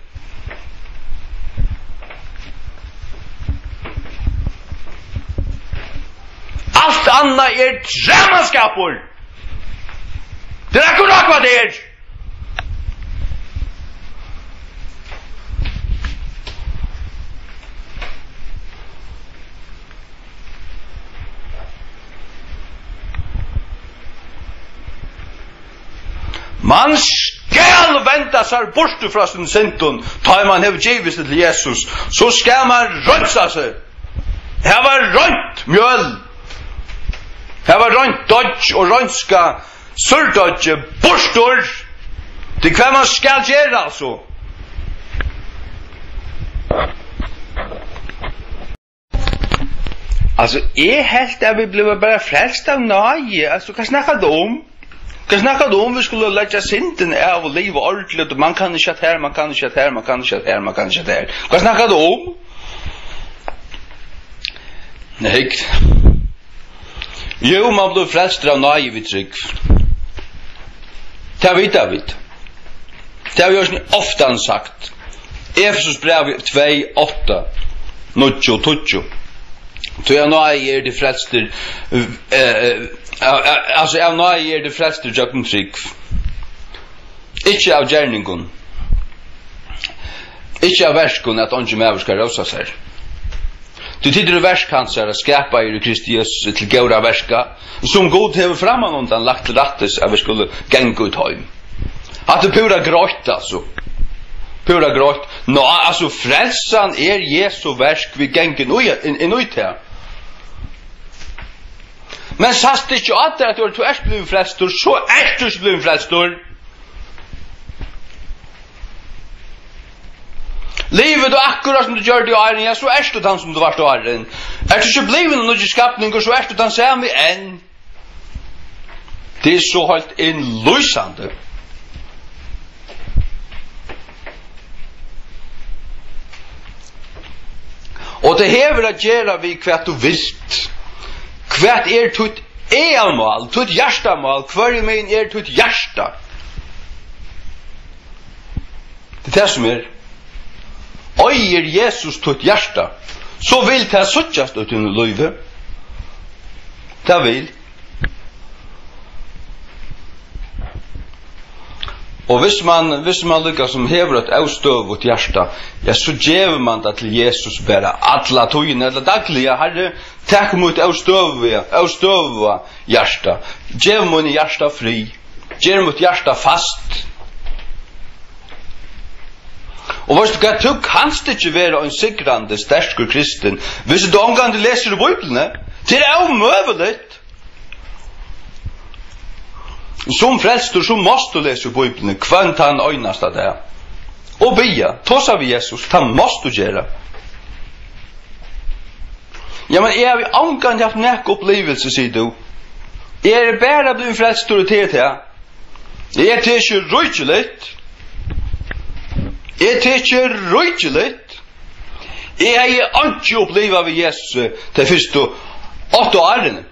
Alt annað er dramaskapur. Tað er akkurát hvat tað er. Man skal venda sær burtur frá sínum syndum, tá ið mann hevur givið seg til Jesus, so skal mann reinsa seg. Hava reint mjøl. Hava reint deiggj og reinska súrdeiggið burtur. Tað er hvat mann skal gera, altso. Altso, eg helt, at vit blivu bara frelst av náði. Altso, hvat snakkar tú um? Hvat snakkar tú um, vit skulu leggja syndina av og liva ordiligt, og mann kann ikki at her, mann kann ikki at her, mann kann ikki at her, mann kann ikki at her. Hvat snakkar tú um? Nei, hygg. Jú, mann blívur frelstur av náði við trúgv. Tað vita vit. Tað havi eg eisini ofta sagt. Efesusbrævið tvey átta, níggju og tíggju. Tí av náði eru tit frelstir, eh, eh, al-, al-, altso, av náði eru tit frelstir gjøgnum trúgv. Ikki av gerningum, ikki av verkum, at eingin maður skal rósa sær. Tí tit eru verk hansara, skapaðir í Kristi Jesusi til góðra verka, sum Gud hevur frammanundan lagt til rættis, at vit skulu ganga í teim. Hatta er púra greitt, altso. Púra greitt. Ná, altso, frelsan er Jesu verk, vit ganga inn í, inn, inn í tað. Men sæst ikki á tær, at tú ert, tú ert blivin frelstur, so ert tú ikki blivin frelstur. Livir tú akkurát sum tú gjørdi áðrenn, ja, so ert tú tann sum tú vart áðrenn. Ert tú ikki blivin ein nýggjur skapningur, so ert tú tann sami enn. Tað er so heilt innlýsandi. Og tað hevur at gera við, hvat tú vilt. Hvat er títt egamál, títt hjartamál? Hvørjumegin er títt hjarta? Tað er tað, sum er. Eigur Jesus títt hjarta, so vil tað síggjast í tínum lívi. Tað vil. Og hvis mann, hvis mann líka sum hevur eitt óstøðugt hjarta, ja, so gevur mann tað til Jesus bara alla tíðina, ella dagliga: Harri, tak mítt óstøðuga, óstøðuga hjarta. Gev mínum hjarta frið. Ger mítt hjarta fast. Og veitst tú hvat, tú kanst ikki vera ein sigrandi, sterkur kristin, hvis tú ongantíð lesur í Bíbliuni. Tað er ómøguligt. Sum frelstur, so mást tú lesa í Bíbliuni hvønn tann einasta dag. Og biðja, tosa við Jesus, tað mást tú gera. Ja, men eg havi ongantíð havt nakað upplivilsi, sigur tú. Eg eri bara blivin frelstur, og tað er tað. Eg teki ríkiligt. Eg teki ríkiligt. Eg hevði einki upplivað við Jesus tey fyrstu átta árini.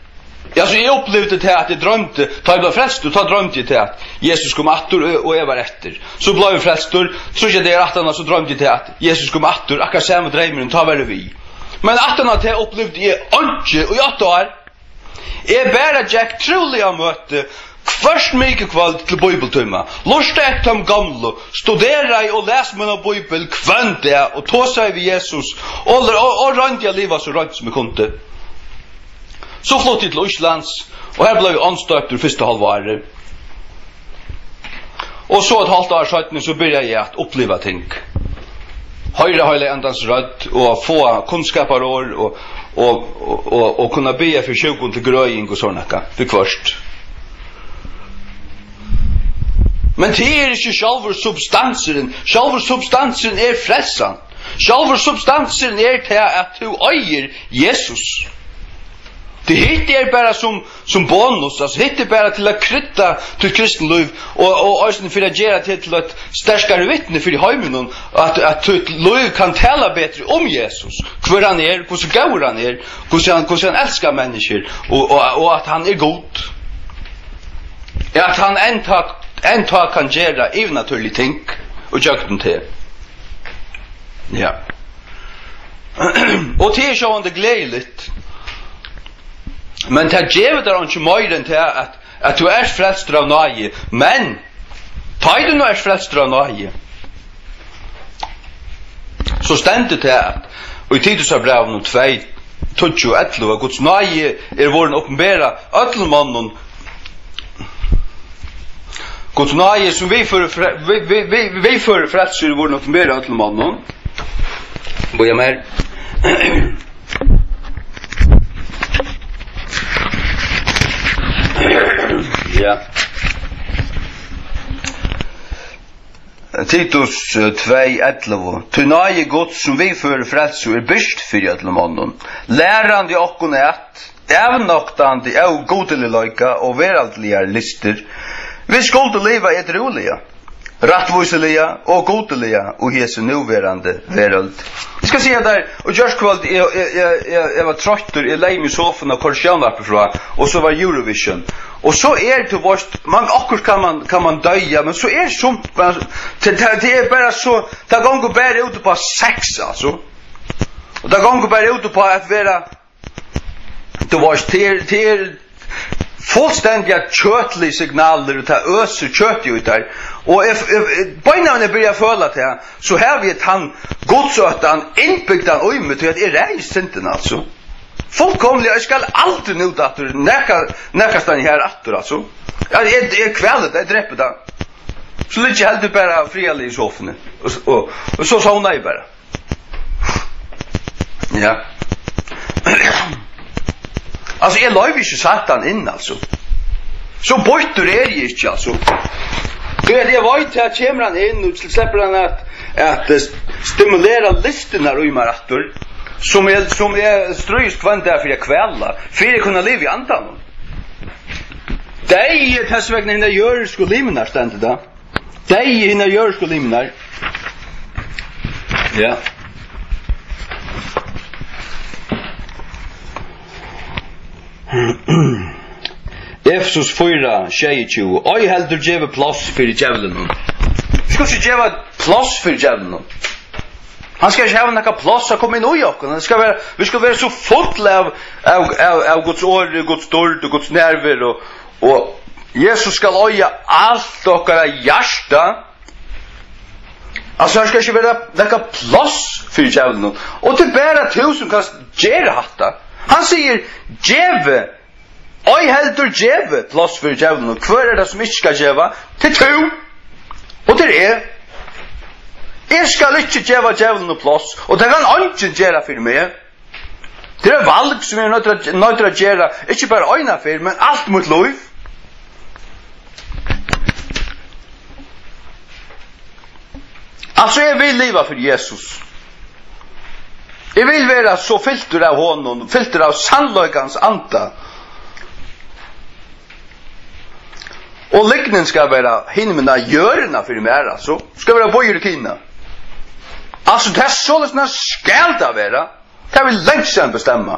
Ja, so eg upplivdi tað, at eg droymdi, tá eg bleiv frelstur, tá droymdi eg tað, at Jesus kom aftur, og, og eg var eftir. So bleiv eg frelstur, tríggjar dagar aftaná, so droymdi eg tað, at Jesus kom aftur, akkurát sami dreymurin, tá var eg við. Men aftaná tað upplivdi eg einki í átta ár. Eg bara gekk trúliga á møti hvørt mikukvøld til bíbeltíma. Lurtaði eftir teimum gomlu, studeraði og las mína bíbel hvønn dag og tosaði við Jesus og, og, og royndi at liva so reint sum eg kundi. So flutti eg til Íslands, og har bleiv eg ónstøptur fyrsta hálva árið. Og so eitt hálvt ár seinni, so byrjaði eg at uppliva ting. Hoyra Heilaga Andans rødd og fáa kunnskaparorð og, og, og, og, og kunna biðja fyri sjúkum til grøðing og sovorðið nakað, viðhvørt. Men tað er ikki sjálvur substansurin. Sjálvur substansurin er frelsan. Sjálvur substansurin er tað, at tú eigur Jesus. Tað hitt er bara sum, sum bonus, altso, hitt er bara til at krydda títt kristinlív og, og eisini fyri at gera teg til eitt sterkari vitni fyri heiminum, at, at títt lív kann tala betri um Jesus, hvør hann er, hvussu góður hann er, hvussu hann, hvussu hann elskar menniskjur, og, og, og at hann er Gud. At hann enntá, enntá kann gera yvirnatúrlig ting og gjøgnum teg. Ja. Og tað er sjálvandi gleðiligt. Men tað gevur tær einki meira enn tað, at, at tú ert frelstur av náði. Men tá ið tú nú ert frelstur av náði, so stendur tað, at í Titusarbrævinum tvey, tíggju og ellivu, at Guds náði er vorðin opinberað øllum monnum. Guds náði, sum viðførir fre-, vi-, vi-, vi-, viðførir frelsu, er vorðin opinberað øllum monnum. Bíða mær. Ja. Titus, eh, tvey ellivu. Tí náði Guds, sum viðførir frelsu, er birt fyri øllum monnum, lærandi okkum at, avnoktandi ógudiliga og veraldligar listir, vit skuldu liva edrúliga, rættvísiliga og gudiliga í hesi núverandi verøld. Eg skal siga tær, og gjárkvøld, eg, eg, eg, eg, eg var troyttur, eg legði meg í sofuna og koyrdi sjónvarpið frá, og so var Eurovision. Og so er, tú veist, man, okkurt kann man, kann man doyða, men so er sumt, man, tað, tað, tað er bara so, tað gongur bara út upp á sex, altso. Og tað gongur bara út upp á at vera, tú veist, tað er, tað er fullstendiga kjøtligar signalir, og tað øsir kjøt út í tær. Og eg, eg, eg, beinanvegin eg byrji at føla tað, so havi eg tann gudsóttan innbygdan í meg, tí at eg ræðist syndina, altso. Fullkomiliga, eg skal aldri nú aftur, nakað, nakað stað her aftur, altso. Ja, eg, eg kvali tað, eg drepi tað. So liggi eg heldur bara friðarliga í sofuni, og, og, og so sovni eg bara. Ja. Altso, eg loyvi ikki Satan inn, altso. So býttur eri eg ikki, altso. Tí at eg veit, her kemur hann inn, og sleppur hann at, at, eh, stimulera listirnar í mær aftur, sum eg, sum eg stríðist hvønn dag fyri at kvala, fyri at kunna liva í andanum. Deyði tess vegna hinnar jørðisku limnar, stendur tað. Deyði hinnar jørðisku limnar. Ja. Efesus fýra, sjeyogtjúgu. Ei heldur gevið pláss fyri djevlinum. Vit skulu ikki geva pláss fyri djevlinum. Hann skal ikki hava nakað pláss at koma inn í okkum. Hann skal vera, vit skulu vera so full av, av, av, av Guds orði, Guds dýrd og Guds nærveru, og, og Jesus skal eiga alt okkara hjarta. Altso, her skal ikki vera nakað pláss fyri djevlinum. Og tað er bara tú sum kanst gera hatta. Hann sigur, gevið, ei heldur gevið pláss fyri djevlinum. Hvør er tað sum ikki skal geva? Tað ert tú. Og tað eri eg. Eg skal ikki geva djevlinum pláss, og tað kann eingin gera fyri meg. Tað er eitt val sum eg eri noyddur at, noyddur at gera, ikki bara eina ferð, men alt mítt lív. Altso, eg vil liva fyri Jesus. Eg vil vera so fyltur av honum, fyltur av sannleikans anda. Og lygnin skal vera hinumegin jørðina fyri mær, altso. Skal vera býur í Kina. Altso, tað er soleiðis, skal tað vera. Tað vil langt síðan bestemma.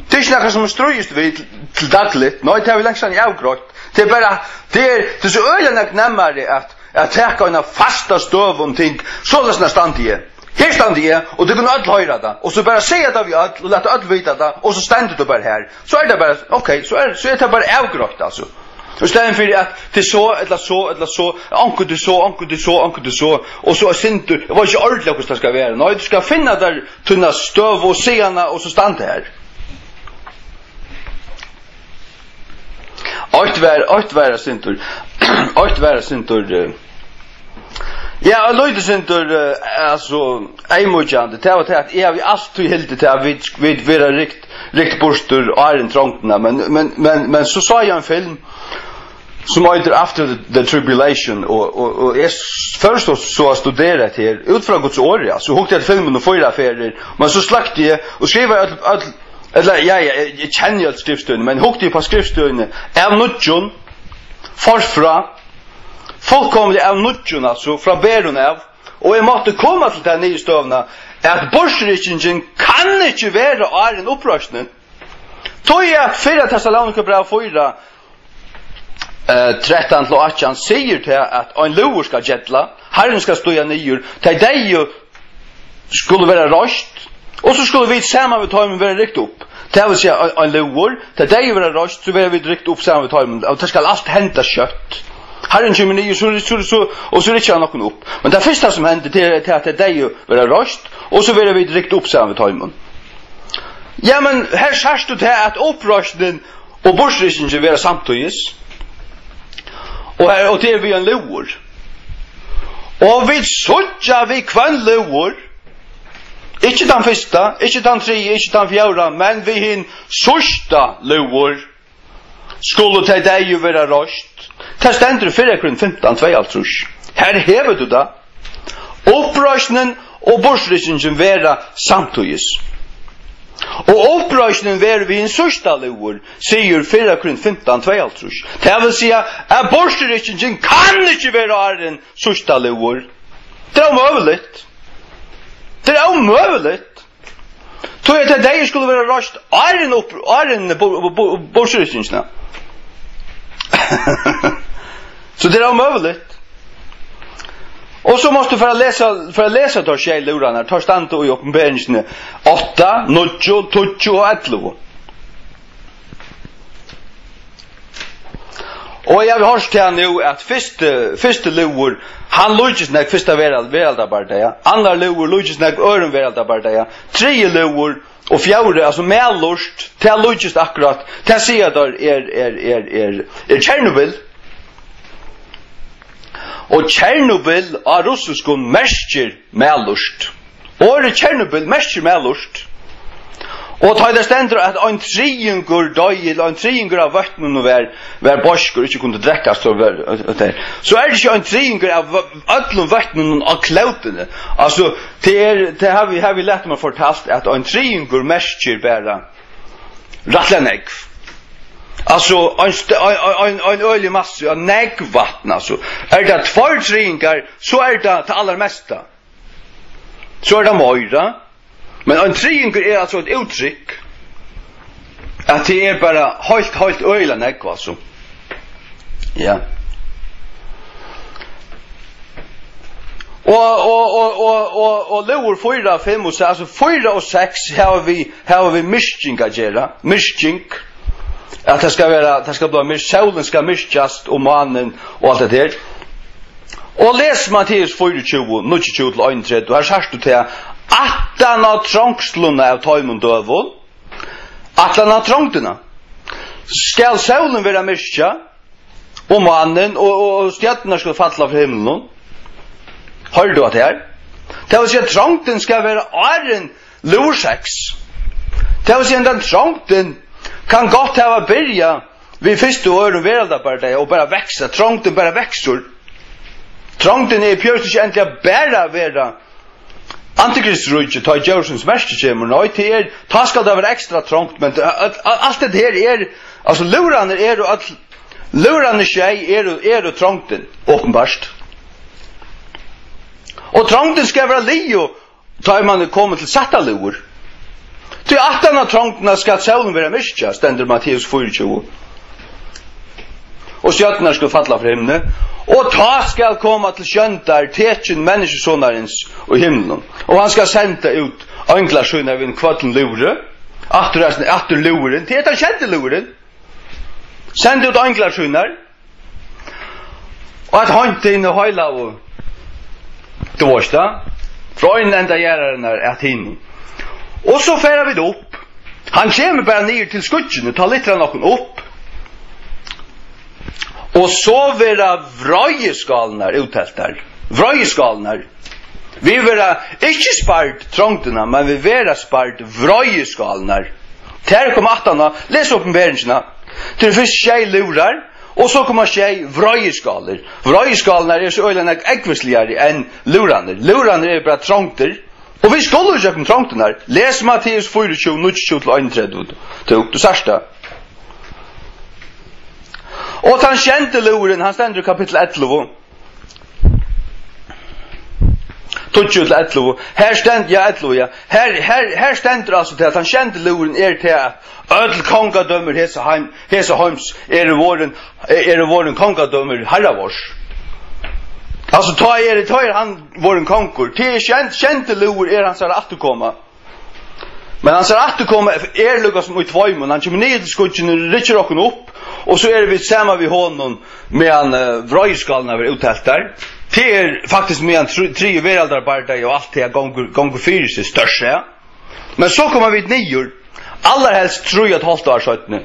Tað er ikki nakað sum stríðist við til, til dagligt. Nei, tað vil langt síðan avgreitt. Tað er bara, tað er, tað er so øgiliga nógv nemmari at, at taka eina fasta støðu um ting. Soleiðis standi eg. Her standi eg, og tit kunnu øll hoyra tað. Og so bara siga tað við øll, og lata øll vita tað, og so stendur tú bara her. So er tað bara, ok, so er, so er tað bara avgreitt, altso. Í staðin fyri at tað er so, ella so, ella so, onkuntíð so, onkuntíð so, onkuntíð so, og so eitt sindur, eg veit ikki ordiliga hvussu tað skal vera. Nei, tú skal finna tær tína støðu og siga hana, og so standa har. Eitt var, eitt var eitt sindur, eitt var eitt sindur, eh, ja, eitt lítið sindur, eh, altso, eyðmýkjandi. Tað var tað, at eg havi altíð hildið tað, at vit, vit vera rykt, rykt burtur áðrenn trongdina, men, men, men, men so sá eg ein film, sum eitur After the, the Tribulation, og, og, og eg s-, fór so, so at studera hetta her, út frá Guds orði, ja. So hugdi eg eftir filminum fýra ferðir, men so sløkti eg og skrivaði øll, øll, ella, ja, ja, eg, eg kenni øll skriftstøðini, men hugdi upp á skriftstøðini av nýggjum, forfrá, fullkomiliga av nýggjum, altso, frá berum av, og eg mátti koma til ta niðurstøðuna, at burturrykkingin kann ikki vera áðrenn uppreisnin. Tí at fyrra Tessalonikabræv fýra, eh, trettan til átjan sigur tað, at ein lúður skal gella, Harrin skal stíga niður, tey deyðu skulu vera reist, og so skulu vit saman við teimum vera rykt upp. Tað vil siga, ein, ein lúður, tey deyðu verða reist, so verða vit rykt upp saman við teimum, og tað skal alt henda skjótt. Harrin kemur niður, so, so, so, og so rykkir hann okkum upp. Men tað fyrsta sum hendir, tað er, tað er at tey deyðu verða reist, og so verða vit rykt upp saman við teimum. Ja, men her sært tú tað, at uppreisnin og burturrykkingin vera samtíðis, og, her, og tað er við ein lúður. Og vit síggja við hvønn lúður, ikki tann fyrsta, ikki tann triðja, ikki tann fjórða, men við hin síðsta lúður, skulu tey deyðu vera reist. Tað stendur í Fyrra Korint fimtan, tveyoghálvtrýss. Her hevur tú tað. Uppreisnin og burturrykkingin vera samtíðis. Og uppreisnin verður við hin síðsta lúður, sigur Fyrra Korint fimtan, tveyoghálvtrýss. Tað vil siga, at burturrykkingin kann ikki vera áðrenn síðsta lúður. Tað er ómøguligt. Tað er ómøguligt. Tí at tey skulu vera reist áðrenn upp, áðrenn bu-, bu-, bu-, burturrykkingina. So tað er ómøguligt. Og so mást tú fara at lesa, fara at lesa teir sjey lúðrarnar, teir standa í Opinberingini átta, níggju, tíggju og ellivu. Og eg havi hoyrt tað nú, at fyrsti, fyrsti lúður, hann líkist nógv fyrsta verald-, veraldarbardaga, annar lúður líkist nógv øðrum veraldarbardaga, triði lúður og fjórði, altso Melurt, tað líkist akkurát, tað siga teir er, er, er, er, er Tjernobyl. Og Tjernobyl á russiskum merkir Melurt. Orðið Tjernobyl merkir Melurt. Og tá tað stendur, at ein triðingur doyði, ella ein triðingur av vøtnunum var, var beiskur, ikki kundi drekkast, so var, so er tað ikki ein triðingur av vø-, øllum vøtnunum á klótuni. Altso, tað er, tað havi, havi eg lært mær fortalt, at ein triðingur merkir bara rættiliga nógv. Altso, ein st-, ein, ein, ein, ein øgiligur massi av nógv vatn, altso. Er tað tveir triðingar, so er tað tað allarmesta. So er tað meira. Men ein triðingur er altso eitt úttrykk, at tað er bara heilt, heilt øgiliga nógv, altso. Ja. Og, og, og, og, og, og lúður fýra, fimm og seks, altso fýra og seks hava við, hava við myrking at gera. Myrking. At tað skal vera, tað skal blíva myrkt, sólin skal myrkjast og mánin og alt tað har. Og les Matteus fýraogtjúgu, níggjuogtjúgu til einogtretivu, her sært tú tað, aftan á trongslina av teimum døgum, aftan á trongdina, skal sólin vera myrkjað, og mánin, og, og, og stjørnurnar skulu falla frá himlinum. Hoyrir tú hatta her? Tað vil siga, trongdin skal vera áðrenn lúður seks. Tað vil siga, hendan trongdin kann gott hava byrjað við fyrstu og øðrum veraldarbardaga og bara vaksa. Trongdin bara veksur. Trongdin er, behøvist ikki endiliga bara vera antikristsríki, tá ið djórsins merki kemur. Nei, tað er, tá skal tað vera ekstra trongt, men tað, alt, alt hetta her er, altso, lúðrarnir eru øll, lúðrarnir sjey eru, eru trongdin, openbart. Og trongdin skal vera liðug, tá ið mann er komin til sætta lúður. Tí aftan á trongdina skal sólin vera myrkjað, stendur Matteus fýraogtjúgu. Og stjørnurnar skulu falla frá himni, og tá skal koma til sjóndar tekin Menniskjusonarins í himlunum, og hann skal senda út einglar sínar við einum hvøllum lúðri, aftur, aftur lúðurin, tað er tann sjendi lúðurin, senda út einglar sínar, og at heint hini heilagu, tú veist tað, frá einum enda jarðarinnar at hinum. Og so fara vit upp. Hann kemur bara niður til skýggini, tá lyftir hann okkum upp. Og so verða vreiðiskálirnar útteltar. Vreiðiskálirnar. Vit verða ikki spard trongdina, men vit verða spard vreiðiskálirnar. Tær koma aftan á, les Opinberingina. Tað eru fyrst sjey lúðrar, og so koma sjey vreiðiskálir. Vreiðiskálirnar eru so øgiliga nógv ógvusligari enn lúðrarnir. Lúðrarnir eru bara trongdir, og vit skulu ígjøgnum trongdirnar. Les Matteus fýraogtjúgu, níggjuogtjúgu til einogtretivu. Tú, tú sært tað. Og tann sjendi lúðurin, hann stendur í kapittul ellivu. Tíggju til ellivu. Her stend-, ja, ellivu, ja. Her, her, her stendur altso til, at tann sjendi lúðurin er til, at øll kongadømir hesa heim-, hesa heims eru vorðin, eru vorðin kongadømir Harra vors. Altso, tá er, tá er hann vorðin kongur. Til sjendi, sjendi lúður er hansara afturkoma. Men hansara afturkoma er líka sum í tveimum. Hann kemur niður til skýggini, rykkir okkum upp, og so eru vit saman við honum, meðan, eh, vreiðiskálirnar verða útteltar. Tað er faktiskt meðan tr-, triði veraldarbardagi og alt tað gongur, gongur fyri seg, stórt sett. Men so koma vit niður, allarhelst trý og eitt hálvt ár seinni.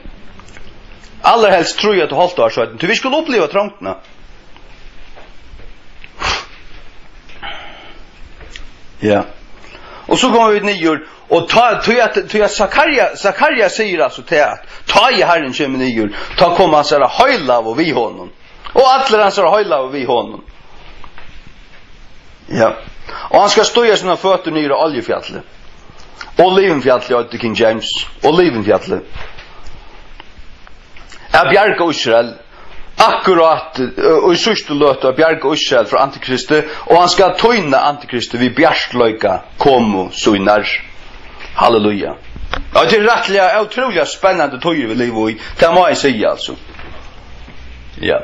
Allarhelst trý og eitt hálvt ár seinni, tí vit skulu uppliva trongdina. Ja. Og so koma vit niður, og tá, tí at, tí at Zakaria, Zakaria sigur altso til at, tá ið Harrin kemur niður, tá koma hansara heilagu við honum. Og allir hansara heilagu við honum. Ja. Og hann skal stíga sínar føtur niður á Oljufjallið. Olivenfjallið, eitur King James. Olivenfjallið. At bjarga Ísrael. Akkurát, eh, í síðstu løtu at bjarga Ísrael frá antikristi, og hann skal týna antikristi við bjartleika komu sínar. Halleluja. Ja, tað er rættiliga, ótrúliga spennandi tíðir vit liva í. Tað má eg siga, altso. Ja.